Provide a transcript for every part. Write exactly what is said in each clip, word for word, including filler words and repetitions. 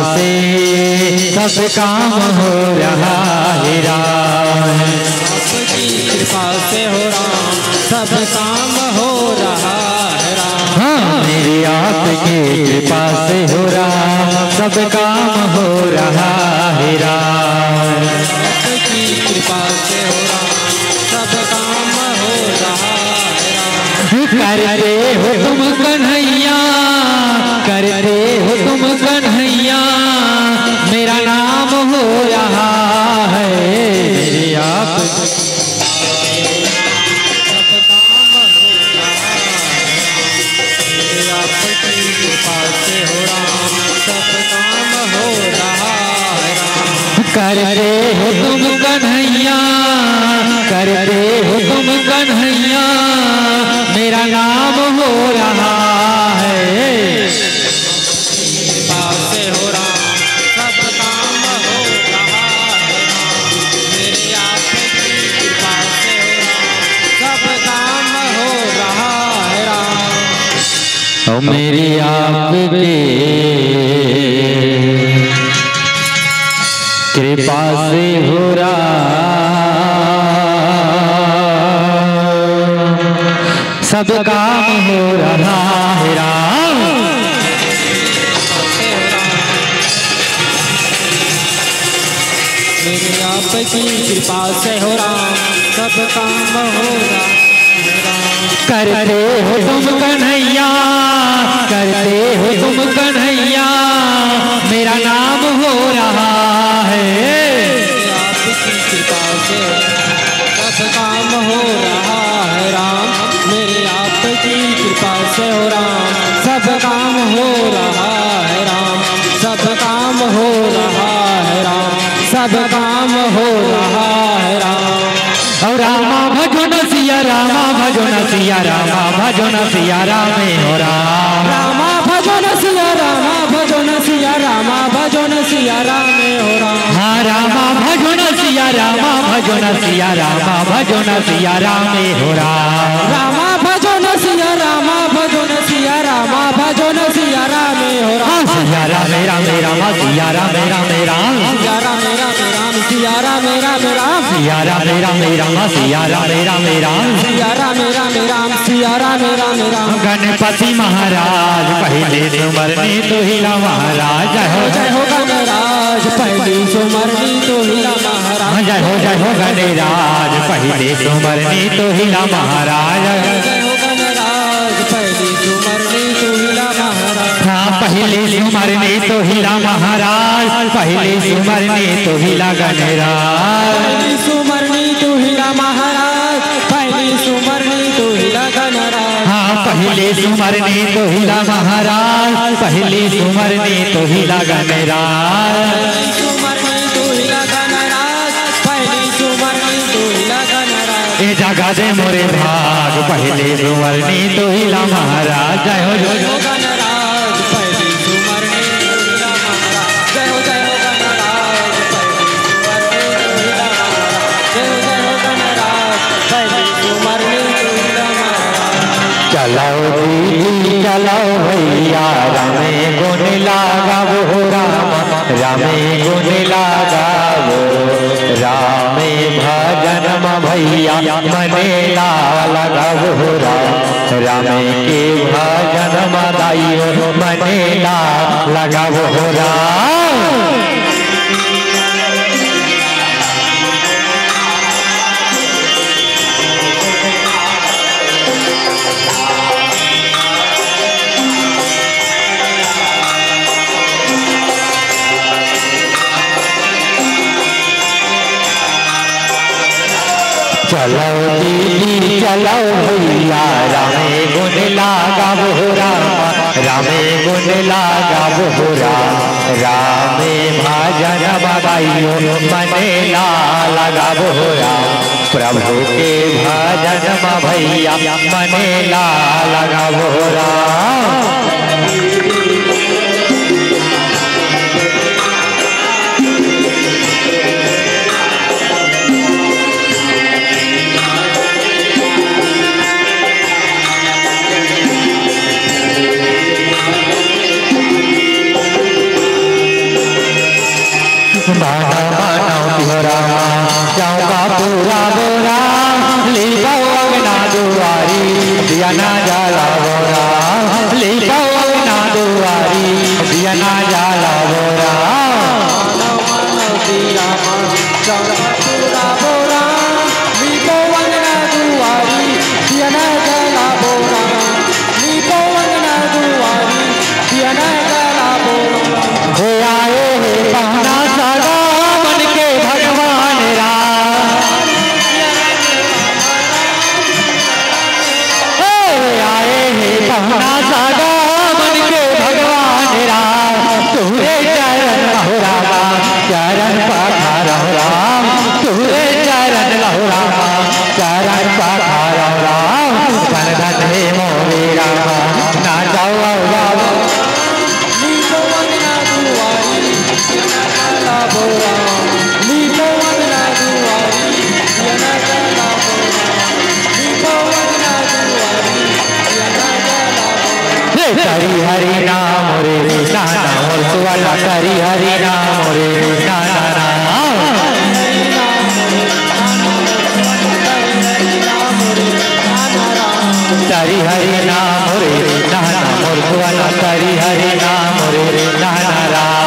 से सब काम हो रहा है राम। आपकी कृपा से हो राम, सब काम हो रहा है राम। हाँ, मेरी आपकी कृपा से हो राम, सब काम हो रहा है राम। आपकी कृपा से हो राम, सब काम हो रहा है राम। करते हो तुम कन्हैया, करते हो तुम कन्हैया, मेरा नाम हो रहा है। मेरे आप आपकी कृपा से हो राम, सब काम हो रहा है राम। करते हो तुम कन्हैया, करते हो तुम कन्हैया, मेरा नाम हो रहा है। कृपा से हो राम, सब काम हो रहा है राम। मेरे आपकी कृपा से हो राम, सब काम हो रहा है राम। और मेरी आपकी कृपा से हो रहा, सब काम हो रहा है राम। मेरे आपकी कृपा से हो राम, सब काम हो रहा है राम। करते हो तुम कन्हैया, करते हो तुम कन्हैया, मेरा नाम हो रहा है। आपकी कृपा से सब काम हो रहा है राम। मेरे आपकी कृपा से हो राम, सब काम हो रहा है राम, सब काम हो रहा है राम, सब काम हो रहा है राम। और रामा भजो न सिया, रामा भजो न सिया, रामा भजो न सिया रामे हो राम। रामा भजो न सिया, रामा भजो न सिया, रामा भजो न सिया रामे हो राम। हाँ, रामा भजो न सिया, रामा भजो न सिया, रामा भजो न सिया रामे हो राम। रामा भजो न सिया, रामा भजो न सिया, रामा भजो न सिया रामे हो राम। हाँ, सिया रामे रामे रामा, सिया रामे रामे राम। सिया रामे रामे राम, सिया रामे रामे राम। सिया रामे रामे रामा, सिया रामे रामे राम। सिया रामे रामे राम, सिया रामे रामे राम। गणपति महाराज पहली सुमरनी तुहिला महाराज। जय हो, जय हो गणराज, पहली सुमरनी तुहिला महाराज। जय हो, जय हो गणराज, पहली सुमरनी तुहिला महाराज। जय हो गणराज, पहली सुमरनी तुहिला महाराज। हाँ, पहली सुमरनी तुहिला महाराज, पहली सुमरनी तुहिला गणराज। पहली सुमरनी तुहिला महाराज, पहली सुमरनी तुहिला गणराज। हाँ, पहली सुमरनी तुहिला महाराज, पहली सुमरनी तुहिला गणराज। पहली सुमरनी तुहिला गणराज, पहली सुमरनी तुहिला गणराज। ए जागा दे मोरे भाग, पहली सुमरनी तुहिला महाराज। जय हो, जय हो। गणराज, पहली सुमरनी तुहिला महाराज। जय हो, जय हो गणराज, पहली सुमरनी तुहिला महाराज। जय हो, जय हो गणराज, पहली सुमरनी तुहिला महाराज। चलो दीदी चलो भैया, रामे गुण लगावो राम, रामे गुण लगावो, रामे भजन म भैया मने ला लगावो राम, रामे के भजन म दाइयो मने ला लगावो राम। चलो दीदी चलो भैया, रामे गुण लगावो राम, रामे गुण लगावो राम, रामे भजन म दाइयो मने ला लगावो राम, प्रभु के भजन म भैया मने ला लगावो राम। हे आए हे पहुना सगा मन के भगवान राम। हे आए हे पहुना सगा मन के भगवान राम। तोरे चरण महुरा राम, चरण पखारव राम। तोरे चरण लहुरा राम, चरण पखारव राम। बन धन हे मोरे राम, ना जाओ बाबा। रे हरि हरि नाम रे नाना मोर सुवना, हरि हरि नाम रे नाना राम। हरि हरि नाम रे नाना मोर सुवना, हरि हरि नाम रे नाना राम।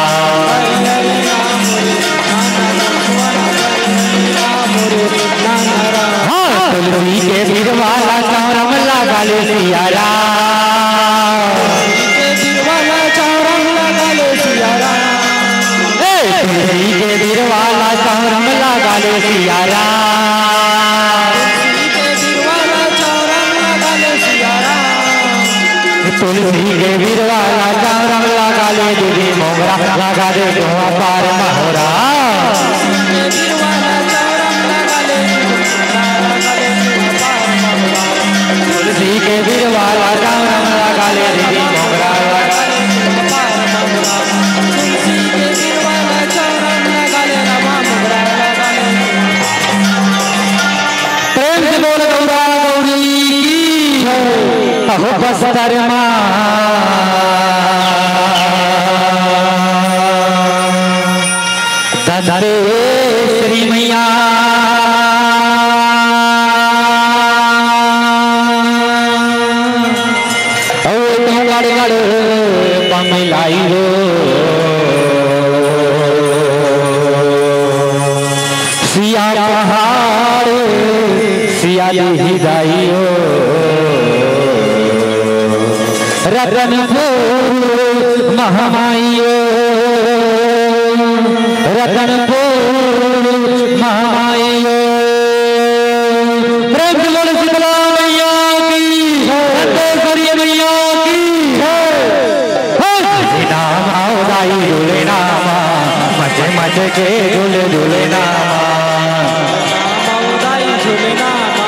हाँ, तुलसी के बिरवा ला चौरम लगा ले सिया राम। ए, तुलसी के बिरवा ला चौरम लगा ले सिया राम। तुलसी के बिरवा ला चौरम लगा ले दीदी मोगरा, लगा दे धुआं पार महुरा। तुलसी के बिरवा ला चौरम लगा ले दीदी मोगरा। प्रेम से बोल गौरा गौरी की जय। अहो बस्तर मा दंतेश्वरी मैया। ओ डोंगरगढ़ पमलाई हो, सिया पहाड़ सिया लिहिदाई हो, रतनपुर महामाई हो, रतनपुर महामाई हो। प्रेम से बोलो शीतला मैया की, दंतेश्वरी मैया की। हे। झूले नामा उदाई झूले नामा, मचे मचे के झूले झूले नामा। उदाई झूले नामा,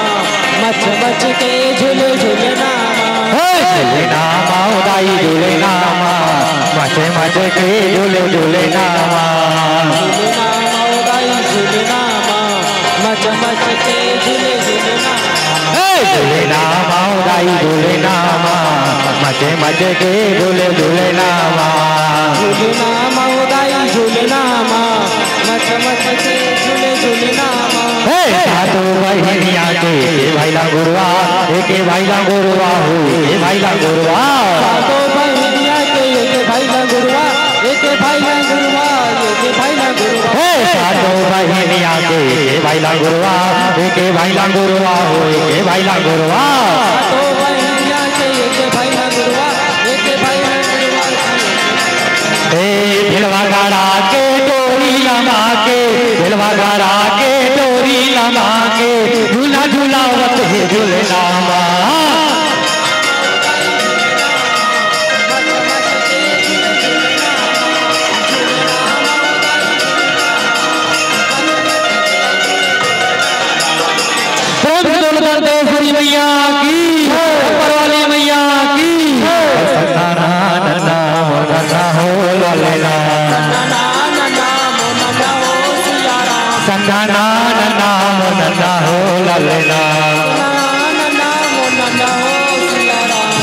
मच मच के झूले झूले नामा। हे। झूले नामा उदाई झूले नामा, मचे मचे के झूले झूले नामा। झूले नामा उदाई झूले नामा, मच मच के झूले झूले नामा। हे। झूले नामा उदाई झूले नामा, मचे मचे के झूले झूले नामा। झूले नामा उदाई झूले नामा, मच मच के झूले झूले नामा। हे। सातो बहिनिया के एके भाई लंगुरवा, एके भाई लंगुरवा हो, एके भाई लंगुरवा। सातो बहिनिया के एके भाई लंगुरवा, एके भाई लंगुरवा, एके भाई लंगुरवा। हे। सातो बहिनिया के एके भाई लंगुरवा, एके भाई लंगुरवा हो, एके भाई लंगुरवा। सातो बहिनिया के एके भाई लंगुरवा, एके भाई लंगुरवा। ए भिलवा गड़ा के डोरी लमा के, भिलवा गड़ा के डोरी लमा के, झूला झुलावत हे झूलनामा। प्रेम से बोल दंतेश्वरी मैया की, ऊपर वाली मैया की। संताना नन्ना हो नन्ना हो ललना। संताना नन्ना हो नन्ना हो ललना।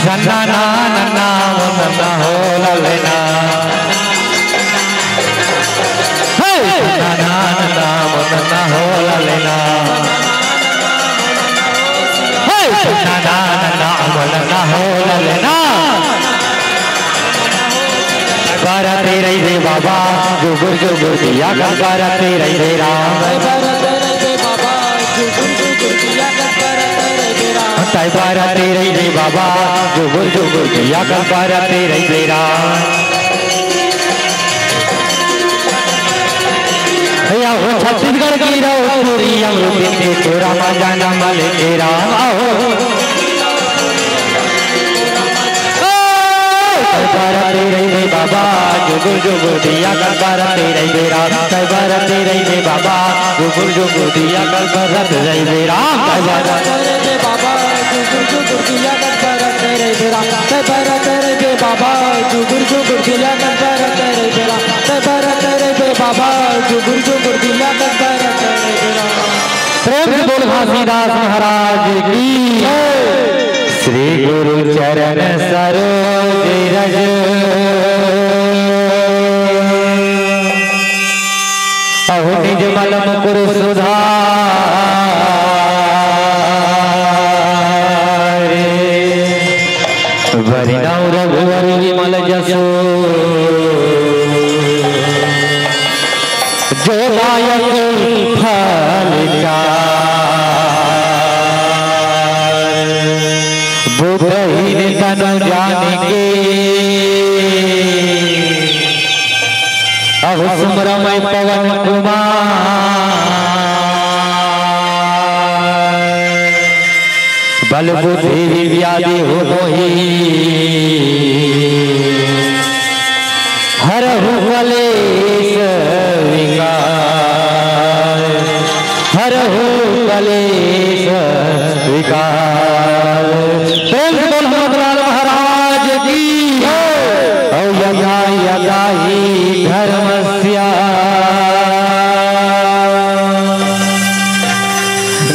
संताना नन्ना हो नन्ना हो ललना। हे! ना, ना, ना, ना, ना, हो ला लेना। हे! ना, ना, ना, ना, हो ला लेना। करते रही रे बाबा, जुगुर जुगुर दिया कर करते रही रे राम। बारते रहिबे बाबा, जुगुर जुगुर दिया कर बारते रहिबे राम। या हो छत्तीसगढ़ की रहो पूरी अमृत के चोरा मजा न मल के राम। आहो। बारते रहिबे बाबा, जुगुर जुगुर दिया कर बारते रहिबे राम। बारते रहिबे बाबा, जुगुर जुगुर दिया कर बारते रहिबे राम। बारते रहिबे बाबा, जुगुर जुगुर दिया कर बारते रहिबे राम। बारते रहिबे बाबा, जुगुर जुगुर दिया कर बारते रहिबे राम। बारते रहिबे बाबा, जुगुर जुगुर दिया कर बारते रहिबे राम। प्रेम से बोल घासीदास महाराज की जय। श्री गुरु चरण सरोज रज, अहु निज मल मुकुर सुधार। वरिणौ रघुवर विमल जसु, जो दायक फल चार। बुधहीन तनु जानिके, अहु सुमरम पवन कुमार। बल बुद्धि विद्या देहु मोहि, हरहु कलेश विकार। हरहु कलेश विकार। प्रेम से बोल हनुमंतलाल महाराज की। और यदा यदा ही धर्मस्य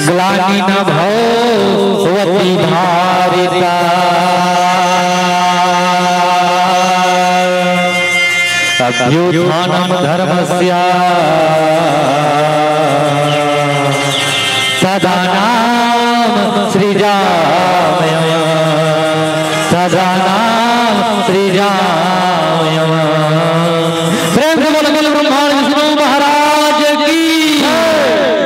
ग्लानि न भवति भारत। अभ्युत्थानम धर्मस्य तदानाम सृजाम्यहम्। तदानाम सृजाम्यहम्। प्रेम से बोल, बोल ब्रह्मांड विष्णु महाराज की।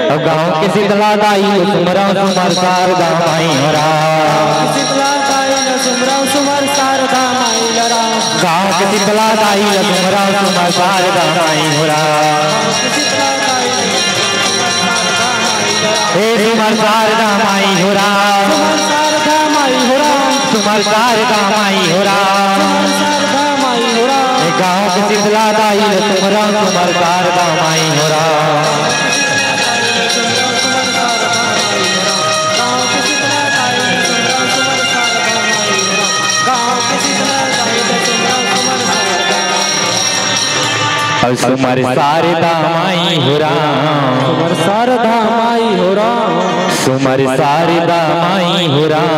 अब गाँव के शीतला दाई सुमरा सुमर शारदा माई हो राम। शीतला दाई न सुमरा सुमर शारदा माई हो राम। गाँव के शीतला दाई न सुमरा सुमर शारदा माई हो राम। शीतला दाई हे सुमर शारदा माई हो राम। सुमर शारदा माई हो राम। सुमर शारदा माई हो राम। सुमर शारदा माई हो राम। हे गाँव के शीतला दाई ले सुमरा सुमर शारदा माई हो राम। और सुमर शारदा माई हो राम। सुमर शारदा माई हो राम। सुमर शारदा माई हो राम।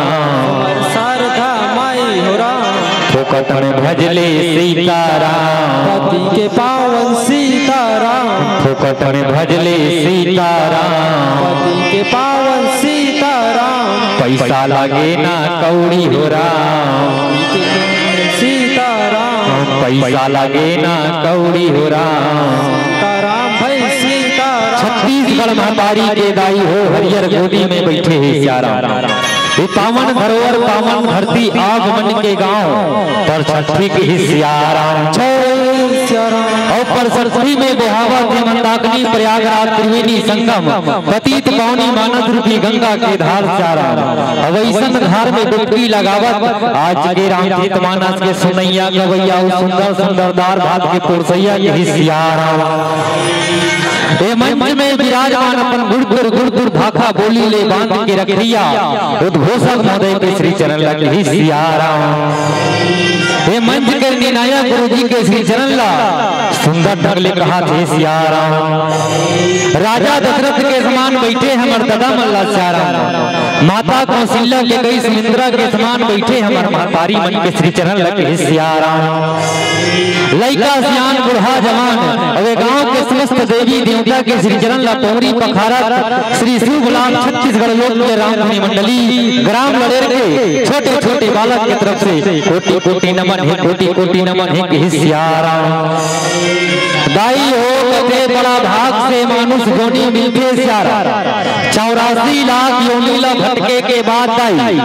सुमर शारदा माई हो राम। फोकट में भजले सीताराम। पति के पावन सीताराम। फोकट में भजले सीताराम। पति के पावन सीताराम। पैसा लगे ना कौड़ी हो राम। सीताराम। पैसा लगे ना कौड़ी हो राम। सीताराम भाई सीताराम। छत्तीसगढ़ महतारी के दाई हो, हरियर गोदी में बैठे हे सियाराम। ये पावन धरोहर, पावन धरती, आगमन के गांव, पर छठी के ही सियाराम। जय सियाराम। और पर छठी में बोहावत हे मंदाकिनी प्रयागराज त्रिवेणी संगम, पतित पावनी मानस रूपी गंगा के धार सियाराम। अब ऐसन धार में डुबकी लगावत आज के रामचरित मानस के सुनैया गवैया अउ सुंदर सुंदर दार भात के परोसैया के ही सियाराम। ए मंच में विराजमान अपन गुड़गुड़ गुड़गुड़ भाखा बोली ले बांध के रखिया उद्घोषक महोदय के श्री चरण लग ही सियाराम। ए मंच के निर्णायक गुरु जी के श्री चरण ला सुंदर ढंग ले कहा थे सियाराम। राजा दशरथ के समान बैठे हमर ददा मन ला सियाराम। माता कौशल्या के कई सुमिंद्रा के समान बैठे हमर महतारी मन के श्री चरण लग हे सियाराम। लइका सियान बूढ़ा जवान अवे गांव के समस्त देवी देवता के श्री चरण ला पौरी पखारत श्री शुभ लाभ छत्तीसगढ़ लोक के रामधुनी मंडली ग्राम लड़ेर के छोटे छोटे बालक के तरफ से कोटि कोटि नमन हे, कोटि कोटि नमन हे कि सियाराम। दाई हो कथे बड़ा भाग से मानुष जोनी मिलथे सियाराम। चौरासी लाख योनि ला भटके के बाद दाई,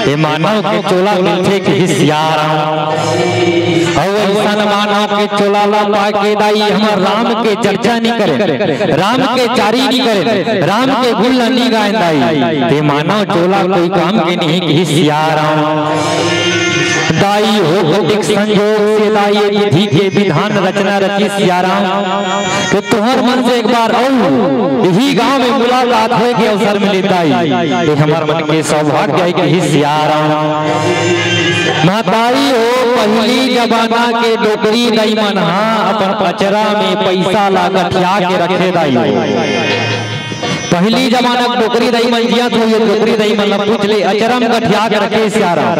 ये मानव के चोला मिलथे कि सियाराम। अउ अइसन मानव के चोला ला पाके दाई, हमर राम के चर्चा नी करे, राम के चारी नी करे, राम के गुण ला नी गाए दाई, ते मानव चोला कोई काम के नहीं कि सियाराम। दाई हो कोटिक संजोग से दाई, ये विधि के विधान रचना रची सियाराम। कि तुहर मन से एक बार अउ इही गांव में मुलाकात होए के अवसर मिले दाई, ये हमर मन के सौभाग्य हे कि सियाराम। महतारी हो, पहिली जमाना के डोकरी दाई मन हा अपन अचरा में पइसा ला गठिया के रखे दाई। पहिली जमाना के डोकरी दाई मन जियत हो, ये डोकरी दाई मन ला पूछ ले, अचरा में गठिया के रखे सियाराम।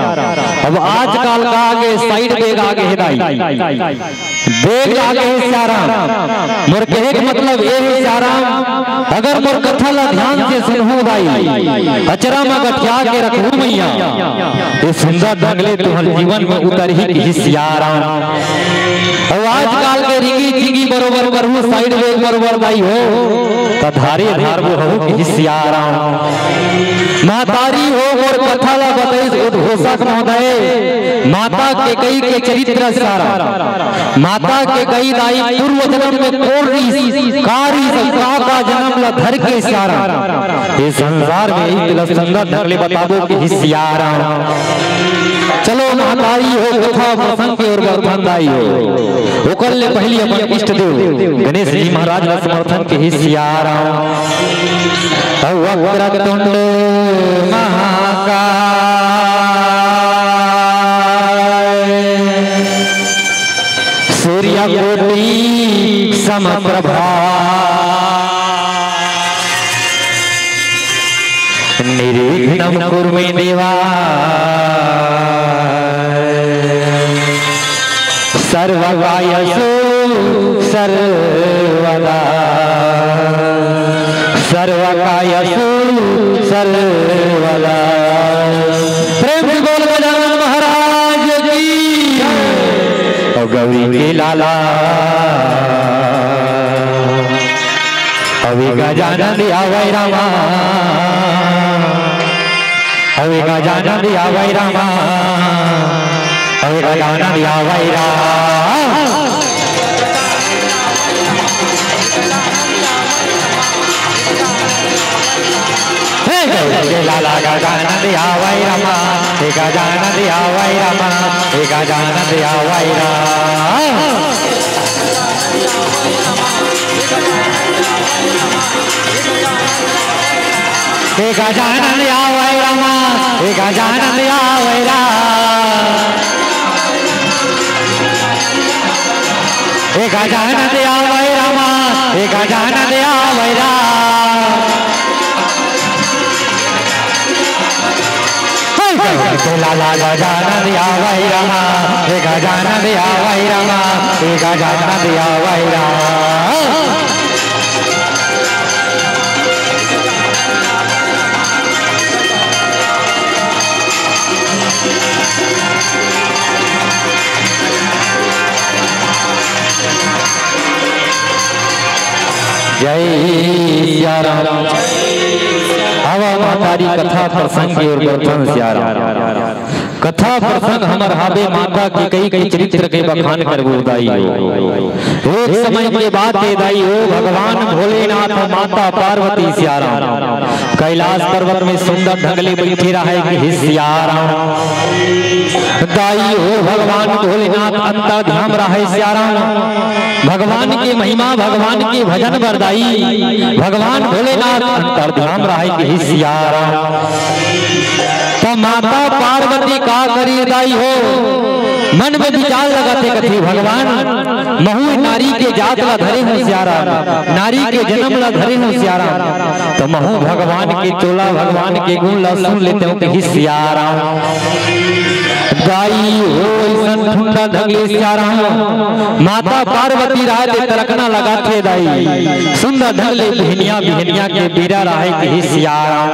अब आजकल का आगे साइड बैग आगे हे दाई। बैग लागे हे सियाराम। मोर कहे के मतलब ये हे सियाराम, अगर मोर कथा ला ध्यान से सुनहू दाई, अचरा म गठिया के रखहू मैया, ये सुंदर ढंग ले तुहर जीवन में उतरही कि सियाराम। अउ आजकल के रिगी चिगी बरोबर करहू, साइड बैग बरोबर दाई हो, त धारे धारबो हहू कि सियाराम। महतारी हो मोर कथा ला बतइस उद्घोषक महोदय, माता कैकई के चरित्र सियाराम। माता कैकई दाई पूर्व जन्म में कोन रिहिस, का रिहिस, का का जन्म ला धर के सियाराम। ये संसार में एक ला सुंदर ढंग ले बताबो कि सियाराम। चलो महतारी हो कथा प्रसंग के ओर बढ़थन दाई हो। ओकर ले पहिली अपन इष्ट देव गणेश जी महाराज ला समर्थन के सियाराम। वक्रतुंड महाकाय सूर्यकोटि समप्रभा निर्विघ्नं कुरु मे देवा सर्वकार्येषु सर्वदा सर्वकार्येषु सर्वदा। प्रेम से बोल गजानन महाराज की। ओ गौरी के लाला अवे गजानन आवै रामा अवे गजानन आवै रामा अवे गजानन आवै रामा। हे गौरी के लाला गजानन आवै रामा हे गजानन आवै रामा हे गजानन आवै रामा। हे गजानन आवै रामा हे गजानन आवै रामा। हे गजानन आवै रामा हे गजानन आवै रामा। हे लाला गजानन आवै रामा हे गजानन आवै रामा हे गजानन आवै रामा। जय सिया राम। आवा महतारी कथा प्रसंग के ओर बढ़थन सिया राम। कथा प्रसंग हमर हाबे माता कैकई के चरित्र के बखान करबो दाई हो। एक समय के बात हे दाई हो, भगवान भोलेनाथ माता पार्वती सिया राम कैलाश पर्वत में सुंदर ढंग ले बैठे रहय कि सिया राम। दाई हो भगवान भोलेनाथ अंतर्धाम रहय सिया राम। भगवान के महिमा, भगवान के भजन बर दाई, भगवान भोलेनाथ अंतर्धाम रहय कि सिया राम। त माता पार्वती का करी दाई हो, मन में विचार लगाथे कथे भगवान, महू नारी के जात ला धरे हूँ सिया राम, नारी के जन्म ला धरे हूँ सिया राम, त महू भगवान के चोला भगवान के गुण ला सुन लेते हूँ कि सिया राम। दाई हो अइसन ठुंडा ढंग ले सिया राम, माता पार्वती राय दे तरकना लगाथे दाई, सुंदर ढंग ले बिहनिया बिहनिया के बेरा रहय कि सिया राम।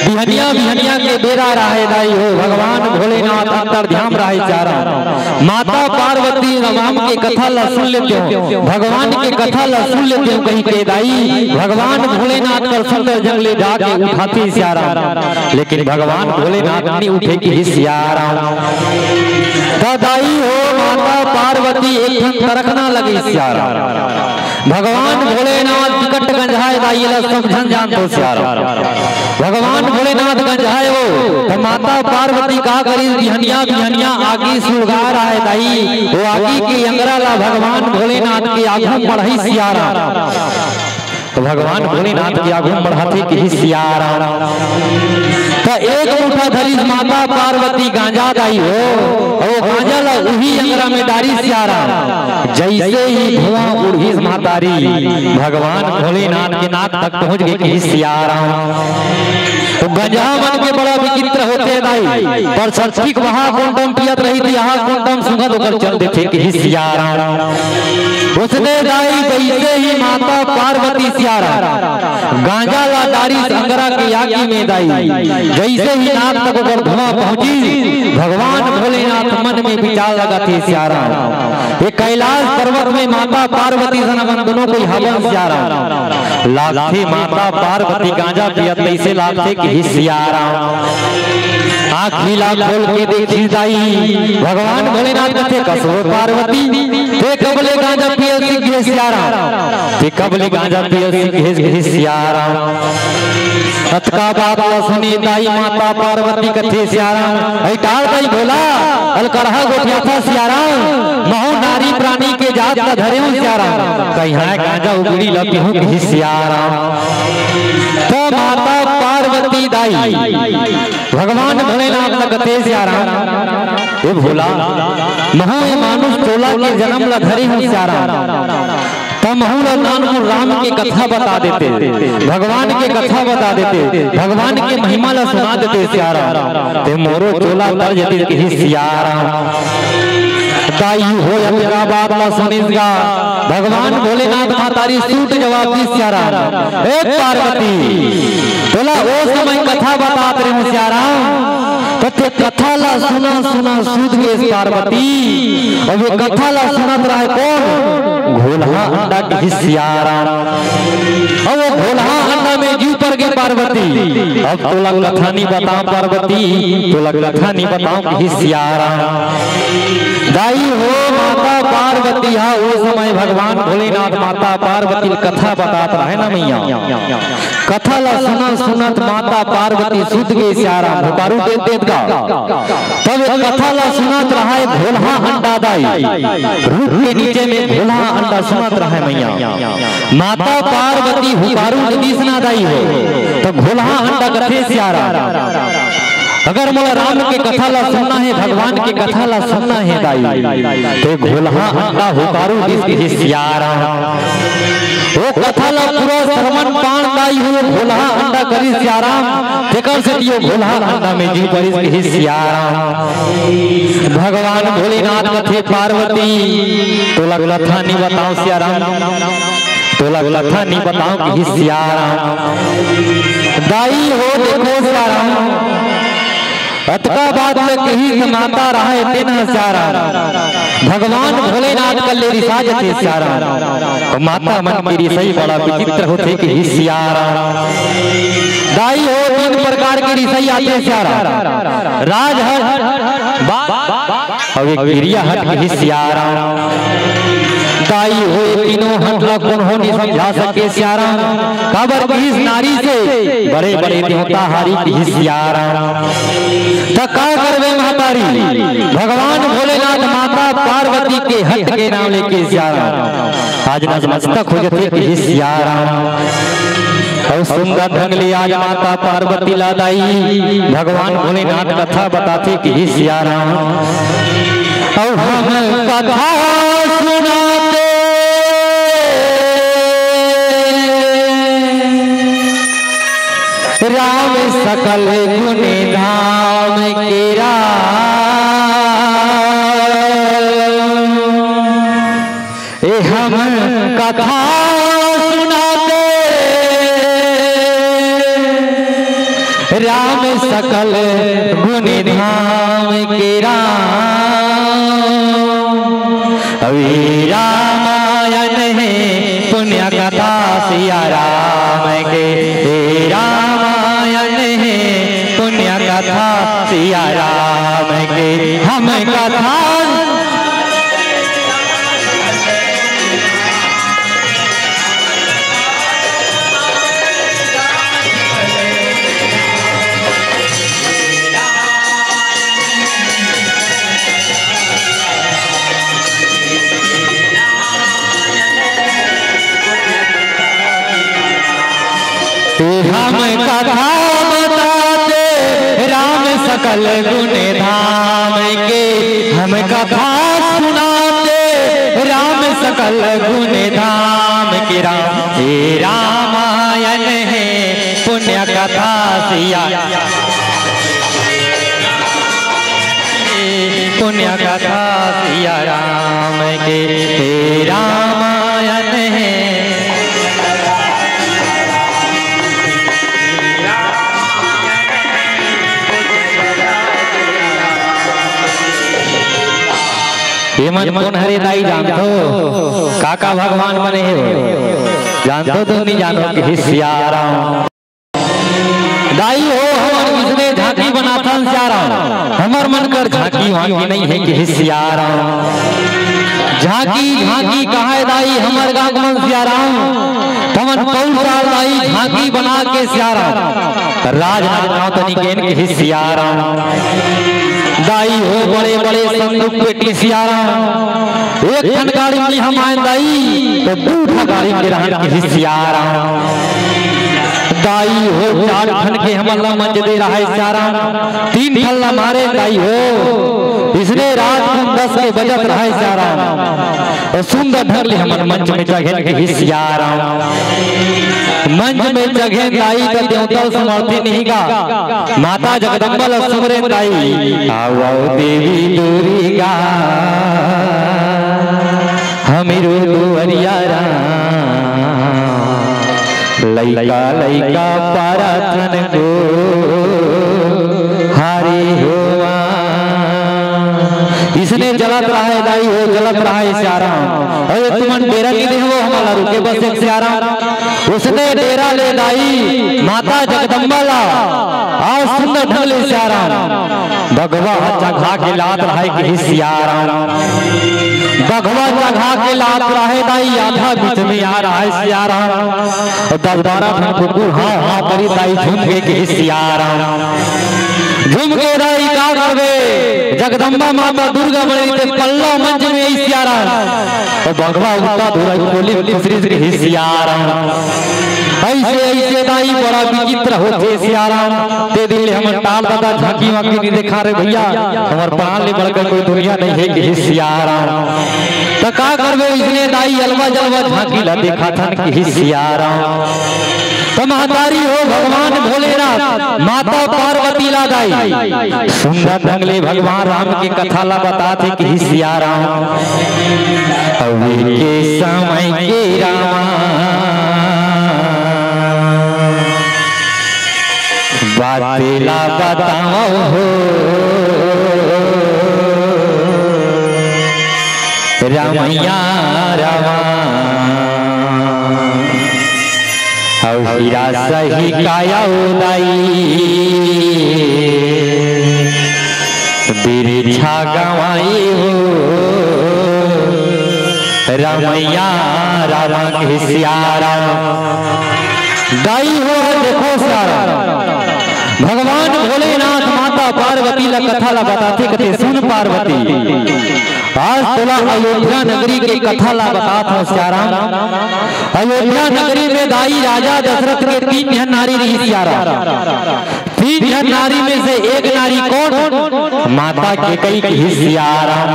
बिहनिया बिहनिया के बेरा राहय दाई हो, भगवान भोलेनाथ अंतर्ध्यान राहय सियाराम। माता पार्वती राम के कथा ला सुन लेतेव, भगवान के कथा ला सुन लेतेव कहिके दाई भगवान भोलेनाथ कर सुंदर जंग ले जाके उठाथे सियाराम। लेकिन भगवान भोलेनाथ नइ उठे किहिस सियाराम। त दाई हो, माता पार्वती एक ठन तरकना लगिस सियाराम। भगवान भोलेनाथ बिकट गंजाय दाई, एला सब झन जानथव सियाराम। भगवान भोलेनाथ गंजाय हो, त माता पार्वती का करिस, बिहनिया बिहनिया आगी सुलगाय राहय दाई, ओ आगी के अंगरा ला भगवान भोलेनाथ के आगू म बढ़ाइस सियाराम। त भगवान भोलेनाथ के आगू म बढ़ाथे किहिस सियाराम। त एक मुठा धरिस माता पार्वती गांजा दाई हो, अउ गांजा ला उही अंगरा में डारिस सियाराम। जइसे ही धुआं उड़िस महतारी, भगवान भोलेनाथ के नाक तक पहुंच गे किहिस सियाराम। त गंजहा मन के बड़ा विचित्र होथे दाई, पर सच्ची के वहा कुंडम पियत रहिथे, यहाँ कुंडम सुंघत ओकर चल देथे किहिस सियाराम। ओसने दाई जइसे ही माता पार्वती सियाराम गांजा ला डारिस अंगरा के आगी में दाई, जइसे ही नाक तक ओकर धुआं पहुंचिस, भगवान भोलेनाथ मन में विचार लगाथे सियाराम। ये कैलाश पर्वत में माता पार्वती सन अपन दूनों कोई हवन सियाराम। लागथे माता पार्वती गांजा पियत तइसे लागथे किहिस सियाराम। आँखी ला खोल के देखिस दाई, भगवान भोलेनाथ कथे, "कस ओ पार्वती, तें कब ले गांजा पिए सीख गे सियाराम? तें कब ले गांजा पिए सीख गे सियाराम?" अतका बात ला सुने दाई माता पार्वती कथे सियाराम, "अई टार दाई भोला, अलकरहा गोठियाथस सियाराम, महूं नारी प्राणी के जात ला धरे हंव सियाराम, कहिहां गांजा अउ बीड़ी ला पीहूं किहिस सियाराम।" त माता पार्वती दाई भगवान भोलेनाथ ला कथे सियाराम, "ए भोला, महूं ए मानुष टोला के जनम ला धरे हंव सियाराम, त महूं ला नानकुन राम के कथा बता देते, भगवान के कथा बता देते, भगवान के महिमा ला सुना देते सियाराम, ते मोरो टोला तर जतिस किहिस सियाराम।" दाई हो अतका बात ला सुनिस गा, भगवान भोलेनाथ महतारी सूट जवाब दिस सियाराम, "ए पार्वती, तोला ओ समय कथा बतात रेहेंव सियाराम, त तें कथा ला सुनत सुनत सूत गेस पार्वती।" अउ ये कथा ला सुनत राहय कोन? घोलहा अंडा किहिस सियाराम। अउ वो घोलहा अंडा में जीव पर गे पार्वती। "अब तोला कथा नइ बतांव पार्वती, तोला कथा नइ बतांव" किहिस सियाराम। दाई हो, माता पार्वती हा ओ समय भगवान भोलेनाथ माता पार्वती ल कथा बतात राहय ना मइया। कथा ला सुनत सुनत माता पार्वती सूत गे सियाराम, हुंकारू देत देत गा। तब एक कथा ला सुनत राहय घोलहा अंडा दाई, रूख के नीचे में घोलहा अंडा सुनत राहय मइया। माता पार्वती हुंकारू नइ दिस ना दाई हो, त घोलहा अंडा कथे सियाराम, "अगर मोला राम के कथा ला सुनना हे, भगवान के कथा ला सुनना हे दाई, ते घोलहा अंडा हुंकारू दिस किहिस सियाराम।" ओ कथा ला पूरा श्रवण पान दाई हो घोलहा अंडा करिस सियाराम, तेकर सेती ओ घोलहा अंडा में जीव परिस किहिस सियाराम। भगवान भोलेनाथ कथे पार्वती, "तोला कथा नइ बतांव सियाराम, तोला कथा नइ बतांव" किहिस सियाराम। दाई हो देखो सियाराम, अतका बात ल किहिस माता राहय तेन ह सियाराम। भगवान भोलेनाथ कर ले रिसा जथे सियाराम। अउ माता मन के रिसई बड़ा विचित्र होथे किहिस सियाराम। दाई हो तीन प्रकार के रिसई आथे सियाराम। राज हट, बा-, अउ एक गिरिया हट किहिस सियाराम। दाई हो तीनों हट ला कोनो नइ समझा सके सियाराम। काबर किहिस नारी से बड़े बड़े देवता हारी किहिस सियाराम। त का करबे महतारी, भगवान भोलेनाथ माता पार्वती के हट के नाम लेके सियाराम आज नतमस्तक हो जथे किहिस सियाराम। अउ सुंदर ढंग ले आज माता पार्वती ला दाई भगवान भोलेनाथ कथा बताथे किहिस सियाराम। अउ हम कथा सुनाते राम सकल गुण धाम के राम। ए हम कथा सुनाते राम सकल गुण धाम के राम। अभी रामायण है पुण्य कथा सिया राम के, हे रामायण है पुण्य कथा सिया राम के। हम कथा हम कथा बताते राम सकल गुण धाम के, हम कथा सुनाते राम सकल गुण धाम के। राम, हे रामायण है पुण्य कथा सिया, पुण्य कथा सिया राम के, हे रामायण है। ये मन कोन हरे दाई जानथो? का का भगवान बने हे वो? जानथो तो नहीं जानो कि सिया राम। दाई हो, हमन इसने झांकी बनाथन सिया राम, हमर मन कर झांकी वांकी नहीं है कि सिया राम। झांकी झांकी कहाय दाई हमर गांव मन सिया राम, तमन पौर साल दाई झांकी बना के सिया राम, राजनांदगांव तनी गेन के सिया राम। दाई हो बड़े बड़े संदूक पेटी सिया राम, एक ठन गाड़ी में हम आए दाई, तो दू ठन गाड़ी में रहन के सिया राम। दाई हो, चार ठन के हमन ला मंच दे रहा है सिया राम, तीन ठन ला मारे दाई हो, इसने रात कुन दस के बजत रहा है सिया राम। और सुंदर ढंग ले हमन मंच में चघेन के सिया राम। मंच में चघेन दाई त देवता समर्थी नहीं गा, माता जगदम्बा ला सुमरेन दाई, आवो देवी दुर्गा, हमीरो दुअरिया राम, लइका लइका परथन को हारी होवा। इसने जलत रहा है दाई हो, जलत रहा है सिया राम। अरे तुमन डेरा नहीं देहवो, हमला रुके बस एक सिया राम। उसने डेरा ले दाई माता जगदम्बा ला, आज सुंदर ढंग ले सिया राम। भगवा चघा के लात रहा है कि सिया राम। भगवा चघा के लात रहा है दाई, आधा बीच में आ रहा है सिया राम। दस बारह ठन कुकुर हाँ हाँ करी दाई झूम के कि सिया राम। झूम के दाई का करबे, जगदम्बा माता दुर्गा बनी ते पल्ला मंच में आई सिया राम। और भगवा उठा धुरा खोली खुसरी से कि सिया राम। ऐसे ऐसे दाई बड़ा विचित्र होथे सिया राम। ते दिन ले हमर टाल दादा झांकी वांकी नहीं देखा रे भैया, हमर प्राण ले बढ़कर कोई दुनिया नहीं है कि सिया राम। त का करबे इसने दाई अलवा जलवा झांकी ला देखाथन कि सिया राम। त महतारी हो भगवान भोलेनाथ माता पार्वती ला दाई सुंदर ढंग ले भगवान राम के कथा ला बताथे कि सिया राम। अभी के समय के रामा बात ला बताओ हो रमैया रामा। अउ हीरा सही काया उदाई बिरछा गवाई हो रमैया रामा के सिया राम। दाई हो देखो सारा भगवान भोलेनाथ माता पार्वती ला कथा ला बताथे कथे सुन पार्वती। आज तोला अयोध्या नगरी के कथा ला बतात हूँ सिया राम। अयोध्या नगरी में दाई राजा दशरथ के तीन झन नारी रही सिया राम। तीन झन नारी में से एक नारी कौन? माता कैकई के सिया राम।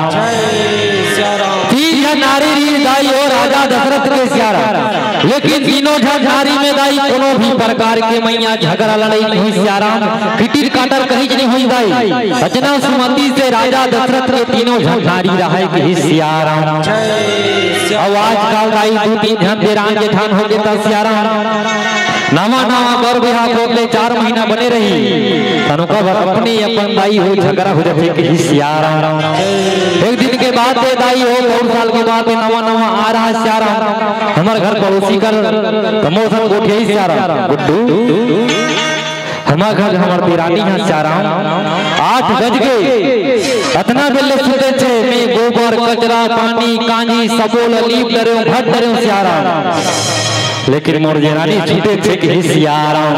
तीन झन नारी रही दाई हो राजा दशरथ के सिया राम। लेकिन तीनों झन नारी में दाई कोनो भी प्रकार के मैया झगड़ा लड़ाई नहीं हुई सिया राम। किटिर काटर कहीं नहीं हुई दाई। अचना सुमति से राजा दशरथ के तीनों झन नारी रहे के सिया राम। अब आजकल दाई दू तीन झन देरान जेठान हो गे त सिया राम। नवा नवा बर बिहाव होत ले चार महीना बने रही, तनु का बर अपने अपन दाई हो झगड़ा हो जाथे कि सियाराम। एक दिन के बात हे दाई हो, बहुत साल के बात हे, नवा नवा आ रहा सियाराम। हमर घर पड़ोसी कर कमोसन गोठिया सियाराम, गुड्डू। हमर घर हमर देरानी ह सियाराम। आठ बज गे, अतना बेले सुते छे में गोबर, कचरा, पानी, कांजी, सबो ल लीप डरेव, भट डरेव सियाराम। लेकिन मोर देरानी सुते छे कि सियाराम।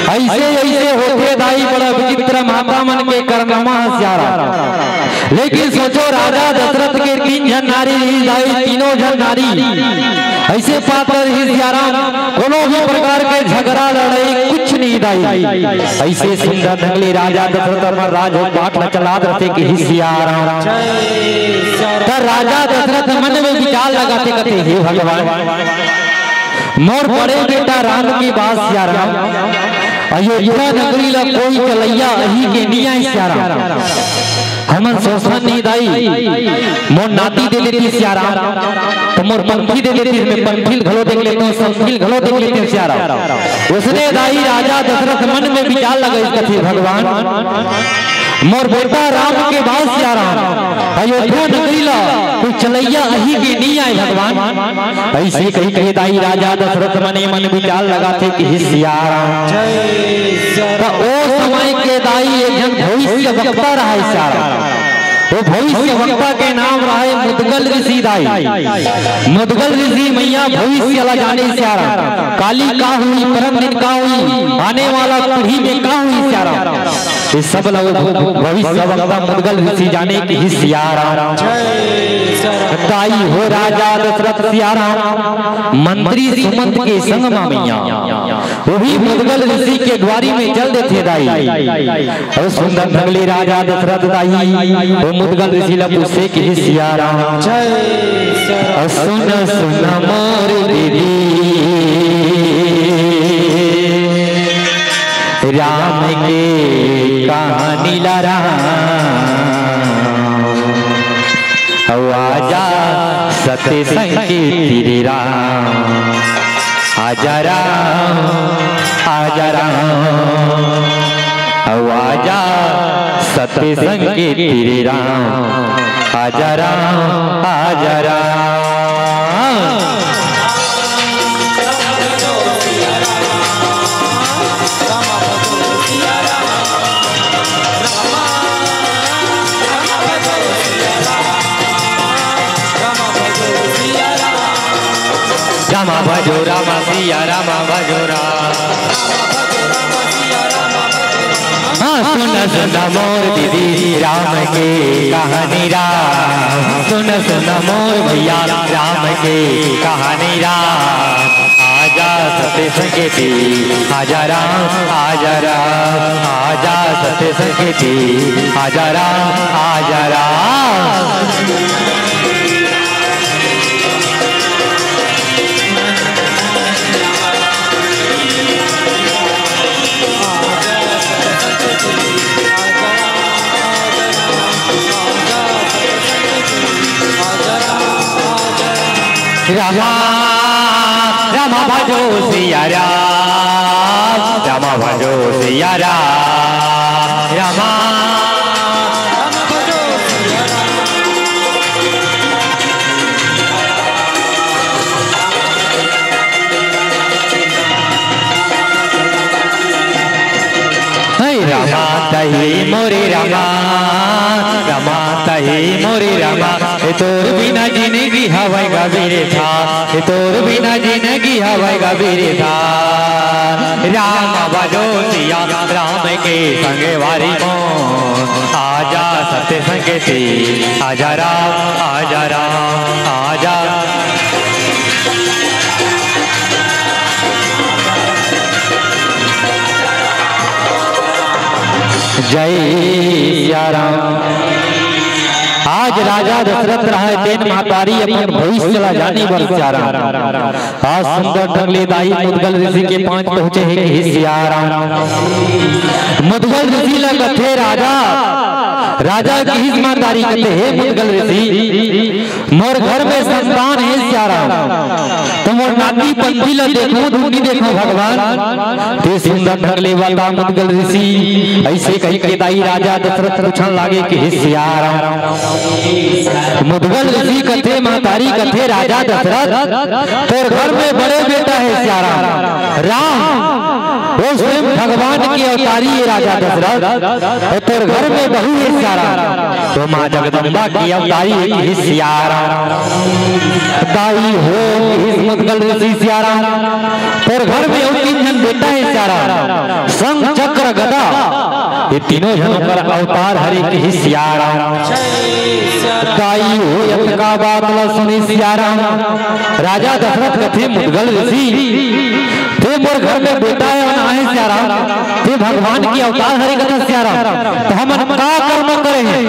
ऐसे ऐसे होथे दाई, बड़ा विचित्र माता मन के करनमा सियाराम। लेकिन सोचो, राजा दशरथ के तीन झन नारी रही दाई, तीनों झन नारी ऐसे पात्र रही सियाराम, कोनो भी प्रकार के झगड़ा लड़ाई कुछ नहीं दाई। ऐसे सुंदर ढंग ले राजा दशरथ हमर राज हो पाठ ल चलात रथे कि सियाराम। त राजा दशरथ मन में विचार लगाथे, कथे, हे भगवान, मोर बड़े बेटा राम के बात सियाराम, अयोध्या नगरी ला कोई चलैया अही के नी आय सियाराम। हमन सोचन नी दाई, मोर नाती दे देती सियाराम, त मोर पंथी दे देती, मैं पंथी ल घलो देख लेतेंव, संथी ल घलो देख लेतेंव सियाराम। उसने दाई राजा दशरथ मन में विचार लगाइस, कथे, भगवान, मोर बेटा राम के बात सियाराम, अयोध्या नगरी ला कोई चलैया अही के नी आय भगवान। ऐसे कही कहे दाई राजा दशरथ मन ए मन विचार लगाथे कि सियाराम। त ओ समय के दाई एक झन भविष्य वक्ता रहय सियाराम। वो भविष्य वक्ता के नाम रहय मुदगल ऋषि दाई। मुदगल ऋषि मइया भविष्य ला जाने सियाराम। काली का होही, परम दिन का होही, आने वाला पीढ़ी में का होही सियाराम। ये सब ला वो भविष्य वक्ता मुदगल ऋषि जाने कि सियाराम। दाई हो राजा दशरथ सियाराम, मंत्री सुमंत के संग मा मइया, वही मुदगल ऋषि के द्वारी में चल देथे दाई। अउ सुंदर ढंग ले राजा दशरथ दाई वो मुदगल ऋषि ला पूछे कि सियाराम। अउ सुन सुन मोर दीदी, राम के कहानी ला राम, अउ आजा सत्य संग के तीर राम, आजा राम, आजा राम, अउ आजा सत्य संग के तीर राम, आजा राम, आजा राम। रामा भजो रामा सिया रामा भजो राम। हाँ, सुन सुन मोर दीदी राम के कहानी राम, सुन सुन मोर भैया राम के कहानी राम। आजा सत्य संग के तीर, आजा राम, आजा राम, आजा सत्य संग के तीर, आजा राम, आजा राम। रामा, रामा भजो सिया राम, रामा भजो सिया राम, रामा। हे रामा तही मोरे रामा, रामा तही मोरे रामा, ए तोर बिना जिनगी हवय गा बिरथा, ए तोर बिना जिनगी हवय गा बिरथा। राम भजो सिया राम के संग वारी मो, आजा सत्य संग के तीर, आजा राम, आजा राम, आजा। जय सिया राम। आज राजा दशरथ रहय तेन महतारी अपन भविष्य ला जाने बर सिया राम। आज सुंदर ढंग ले दाई मुदगल ऋषि के पांच पहुंचे हे कि सिया राम। मुदगल ऋषि ला कथे राजा, राजा किहिस महतारी कथे, हे मुदगल ऋषि, मोर घर में संतान हे सिया राम, त मोर नाती पंथी ला देखो, धुन नी देखो भगवान। ते सुंदर ढंग ले बता मुदगल ऋषि, अइसे कहि के दाई राजा दशरथ पूछन लागे कि हे सियाराम, मुदगल ऋषि कथे, महतारी कथे, राजा दशरथ, तोर घर में बड़े बेटा हे सियाराम, राम, वो स्वयं भगवान के अवतारी हे राजा दशरथ, अउ तोर घर में बहू हे सियाराम, तो माँ जगदम्बा के अवतारी हे कि हे सियाराम। दाई हो, इस मुदगल ऋषि सियाराम, तोर घर में अउ तीन झन बेटा हे सियाराम, शंख चक्र गदा, ये तीनों झन ओकर अवतार हरे कि हे सियाराम। दाई हो, अतका बात ला सुने सियाराम, राजा दशरथ कथे, मुदगल ऋषि, ते मोर घर में बेटा हे अउ ना हे सियाराम, ते भगवान के अवतार हरे कथे सियाराम, त हमन का कर्म करे हन,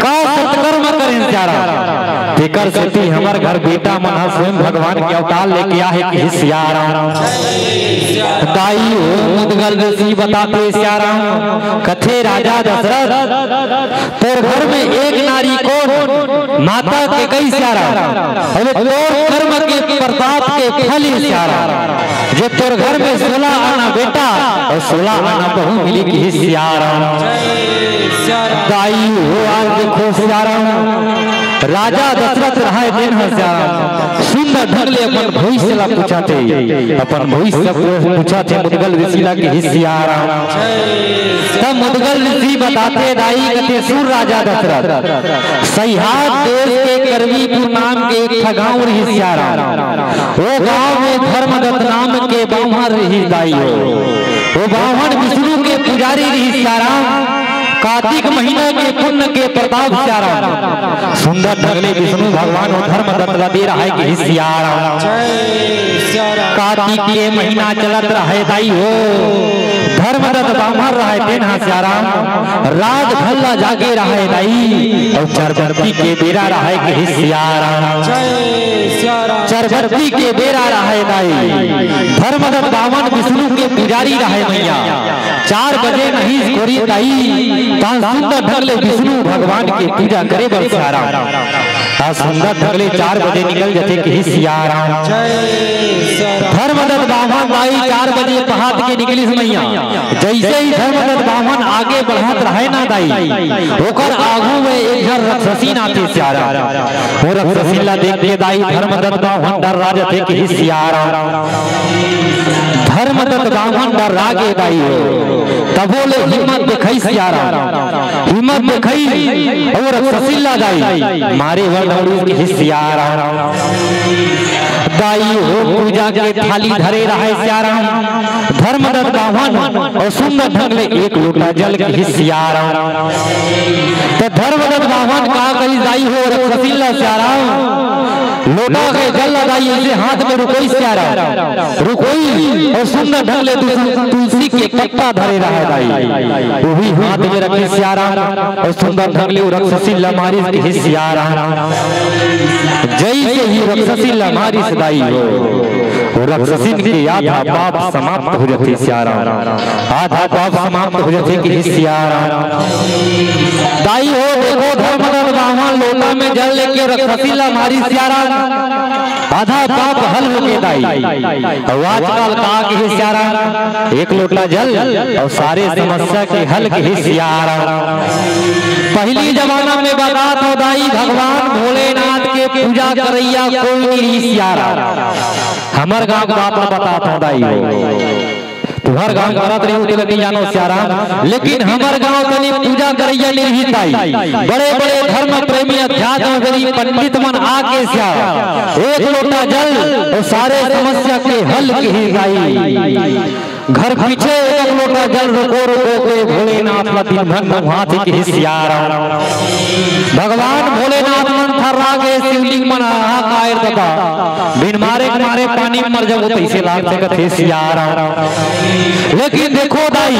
का सत्कर्म करे हन सियाराम, तेकर सेती हमर घर बेटा मन ह स्वयं भगवान के अवतार लेके आहे कि हे सियाराम। दाई हो, मुदगल ऋषि बताथे सियाराम, कथे राजा दशरथ, तोर घर में एक नारी कोन, माता के कई सियाराम, अरे तोर कर्म के प्रताप के फल हे सियाराम, जे तोर घर में सोलह आना बेटा अउ सोलह आना बहू मिले कि हे सियाराम। दाई हो, आज देखो सियाराम, राजा दशरथ रहे दिन ह सियाराम, सुंदर ढंग ले अपन भविष्य ला पूछथे, अपन भविष्य ला पूछथे मुदगल ऋषि ला कि हे सियाराम। तब मुदगल ऋषि बताथे दाई कथे, सुन राजा दशरथ, सइहाथ देश के करवीपुर नाम के एक ठा गांव रिहिस सियाराम। वो गांव में धर्मदत्त नाम के बाम्हन रिहिस दाई हो। वो बाम्हन विष्णु के पुजारी रिहिस सियाराम। कार्तिक महीना के पुन्न के प्रताप सियाराम। सुंदर ढंग ले विष्णु भगवान वो धर्मदत्त ला दे रहा हे कि हे सियाराम। कार्तिक के महीना चलत रहे दाई हो, धर्मदत्त बाम्हन रहे तेन ह सियाराम, रात भर ला जागे रहे दाई, अउ चरबत्ती के बेरा रहे कि हे सियाराम। चरबत्ती के बेरा रहे दाई, धर्मदत्त बाम्हन विष्णु के पुजारी रहे मइया, चार बजे नहीं कोरी दाई, तहां सुंदर ढंग ले विष्णु भगवान के पूजा करे बर सियाराम। त सुंदर ढंग ले चार बजे निकल जथे कि हे सियाराम। धर्मदत्त बाम्हन दाई चार बजे पहात के निकलिस मइया। जइसे ही धर्मदत्त बाम्हन आगे बढ़त रहे ना दाई, ओकर आगू में एक झन रक्षसिन आथे सियाराम। वो रक्षसिन ला देख के दाई धर्मदत्त बाम्हन डर्रा जथे कि हे सियाराम। धर्मदत्त बाम्हन डर्रा गे दाई हो। तभो ले हिम्मत देखइस सियाराम। हिम्मत देखइस अउ रक्षसिन ला दाई मारे बर दौड़िस कि हे सियाराम। दाई हो, पूजा के थाली धरे रहे सियाराम। धर्मदत्त बाम्हन अउ सुंदर ढंग ले एक लोटा जल कि हे सियाराम। त धर्मदत्त बाम्हन का करिस दाई हो, रक्षसिन ला सियाराम, लोटा के जल ला दाई अइसे हाथ में रुकोइस सियाराम, रुकोइस अउ सुंदर ढंग ले तुलसी, तुलसी के पत्ता धरे रहे दाई, उही हाथ में रखे सियाराम अउ सुंदर ढंग ले वो रक्षसिन ला मारिस कि हे सियाराम। जइसे ही रक्षसिन ला मारिस दाई हो, वो रक्षसिन के आधा पाप समाप्त हो जथे सियाराम। आधा पाप समाप्त हो जथे कि हे सियाराम। दाई हो, देखो धर्मदत्त बाम्हन लोटा में जल लेके रक्षसिन ला मारिस सियाराम, आधा पाप हल होगे दाई। अउ आजकल का कि हे सियाराम, एक लोटा जल अउ सारे समस्या के हल कि हे सियाराम। पहिली जमाना में बतात हों दाई, भगवान भोलेनाथ के पूजा करइया कोई नहीं रिहिस सियाराम। हमर गांव के बात ला बतात हों दाई हो। तुंहर गांव करत रही होही त नइ जानव सियाराम, लेकिन हमर गांव तनी पूजा करइया नइ रिहिस दाई। बड़े-बड़े धर्म प्रेमी, अध्यात्म प्रेमी पंडित मन आके सियाराम, एक लोटा जल अउ सारे समस्या के हल किहिस दाई। घर पीछे एक लोटा जल रुको रुको के भोलेनाथ ला दिन भर नहाथे किहिस सियाराम। भगवान भोलेनाथ मन थर्रा गे, शिवलिंग मन हाहाकार ददा। बिन मारे के मारे पानी म मर जाबो तइसे लागथे कथे सियाराम। लेकिन देखो दाई,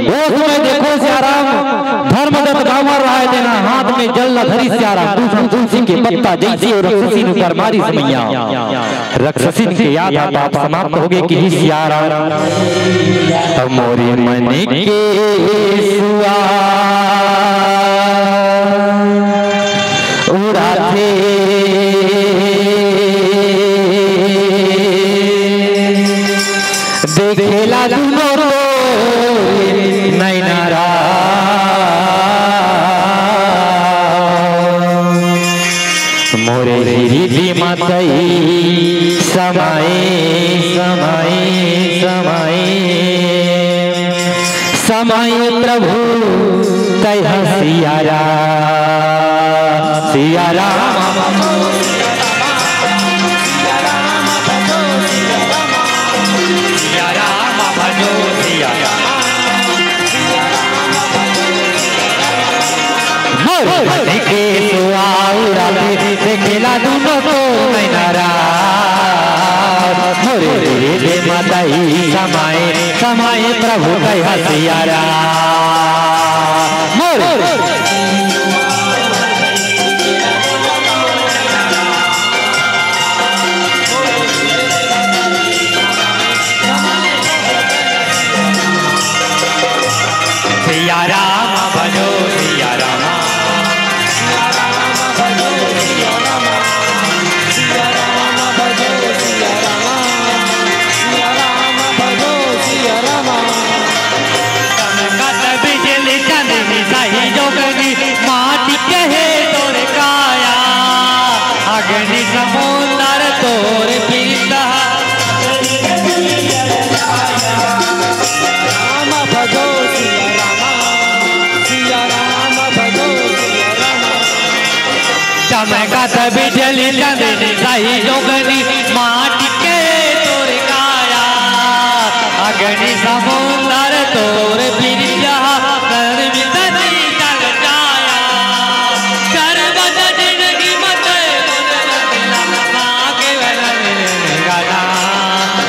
ओ समय देखो सियाराम, धर्मदत्त बाम्हन रहय तेन ह हाथ में जल ला धरिस सियाराम, दू ठन तुलसी के पत्ता जइसे ओ रक्षसिन ऊपर मारिस मइया। रक्षसिन के आधा पाप समाप्त होगे किहिस सियाराम। अब मोरे मन के सुआ उड़ाथे। दुनो तोरे नैना राम। मोरे हिरदी म तई समाए, समाए, समाए, समाए प्रभु तैहा सिया राम, सिया राम। मोर मन के सुआ उड़ाथे, देखेला दुनो तोर नैना राम। मोरे हिरदी म तई समाए, समाए प्रभु तैहा सिया राम। मोर सिया राम भजो सिया राम। चमकत बिजली चंदनी सही जोगनी, माटी के हे तोर काया, अग्नि समुंदर तोर पिंड। राम भजो सिया राम, सिया राम भजो सिया राम। चमकत बिजली चंदनी सही जोगनी, माटी के तोर काया, अग्नि समुंदर तोर पिंड।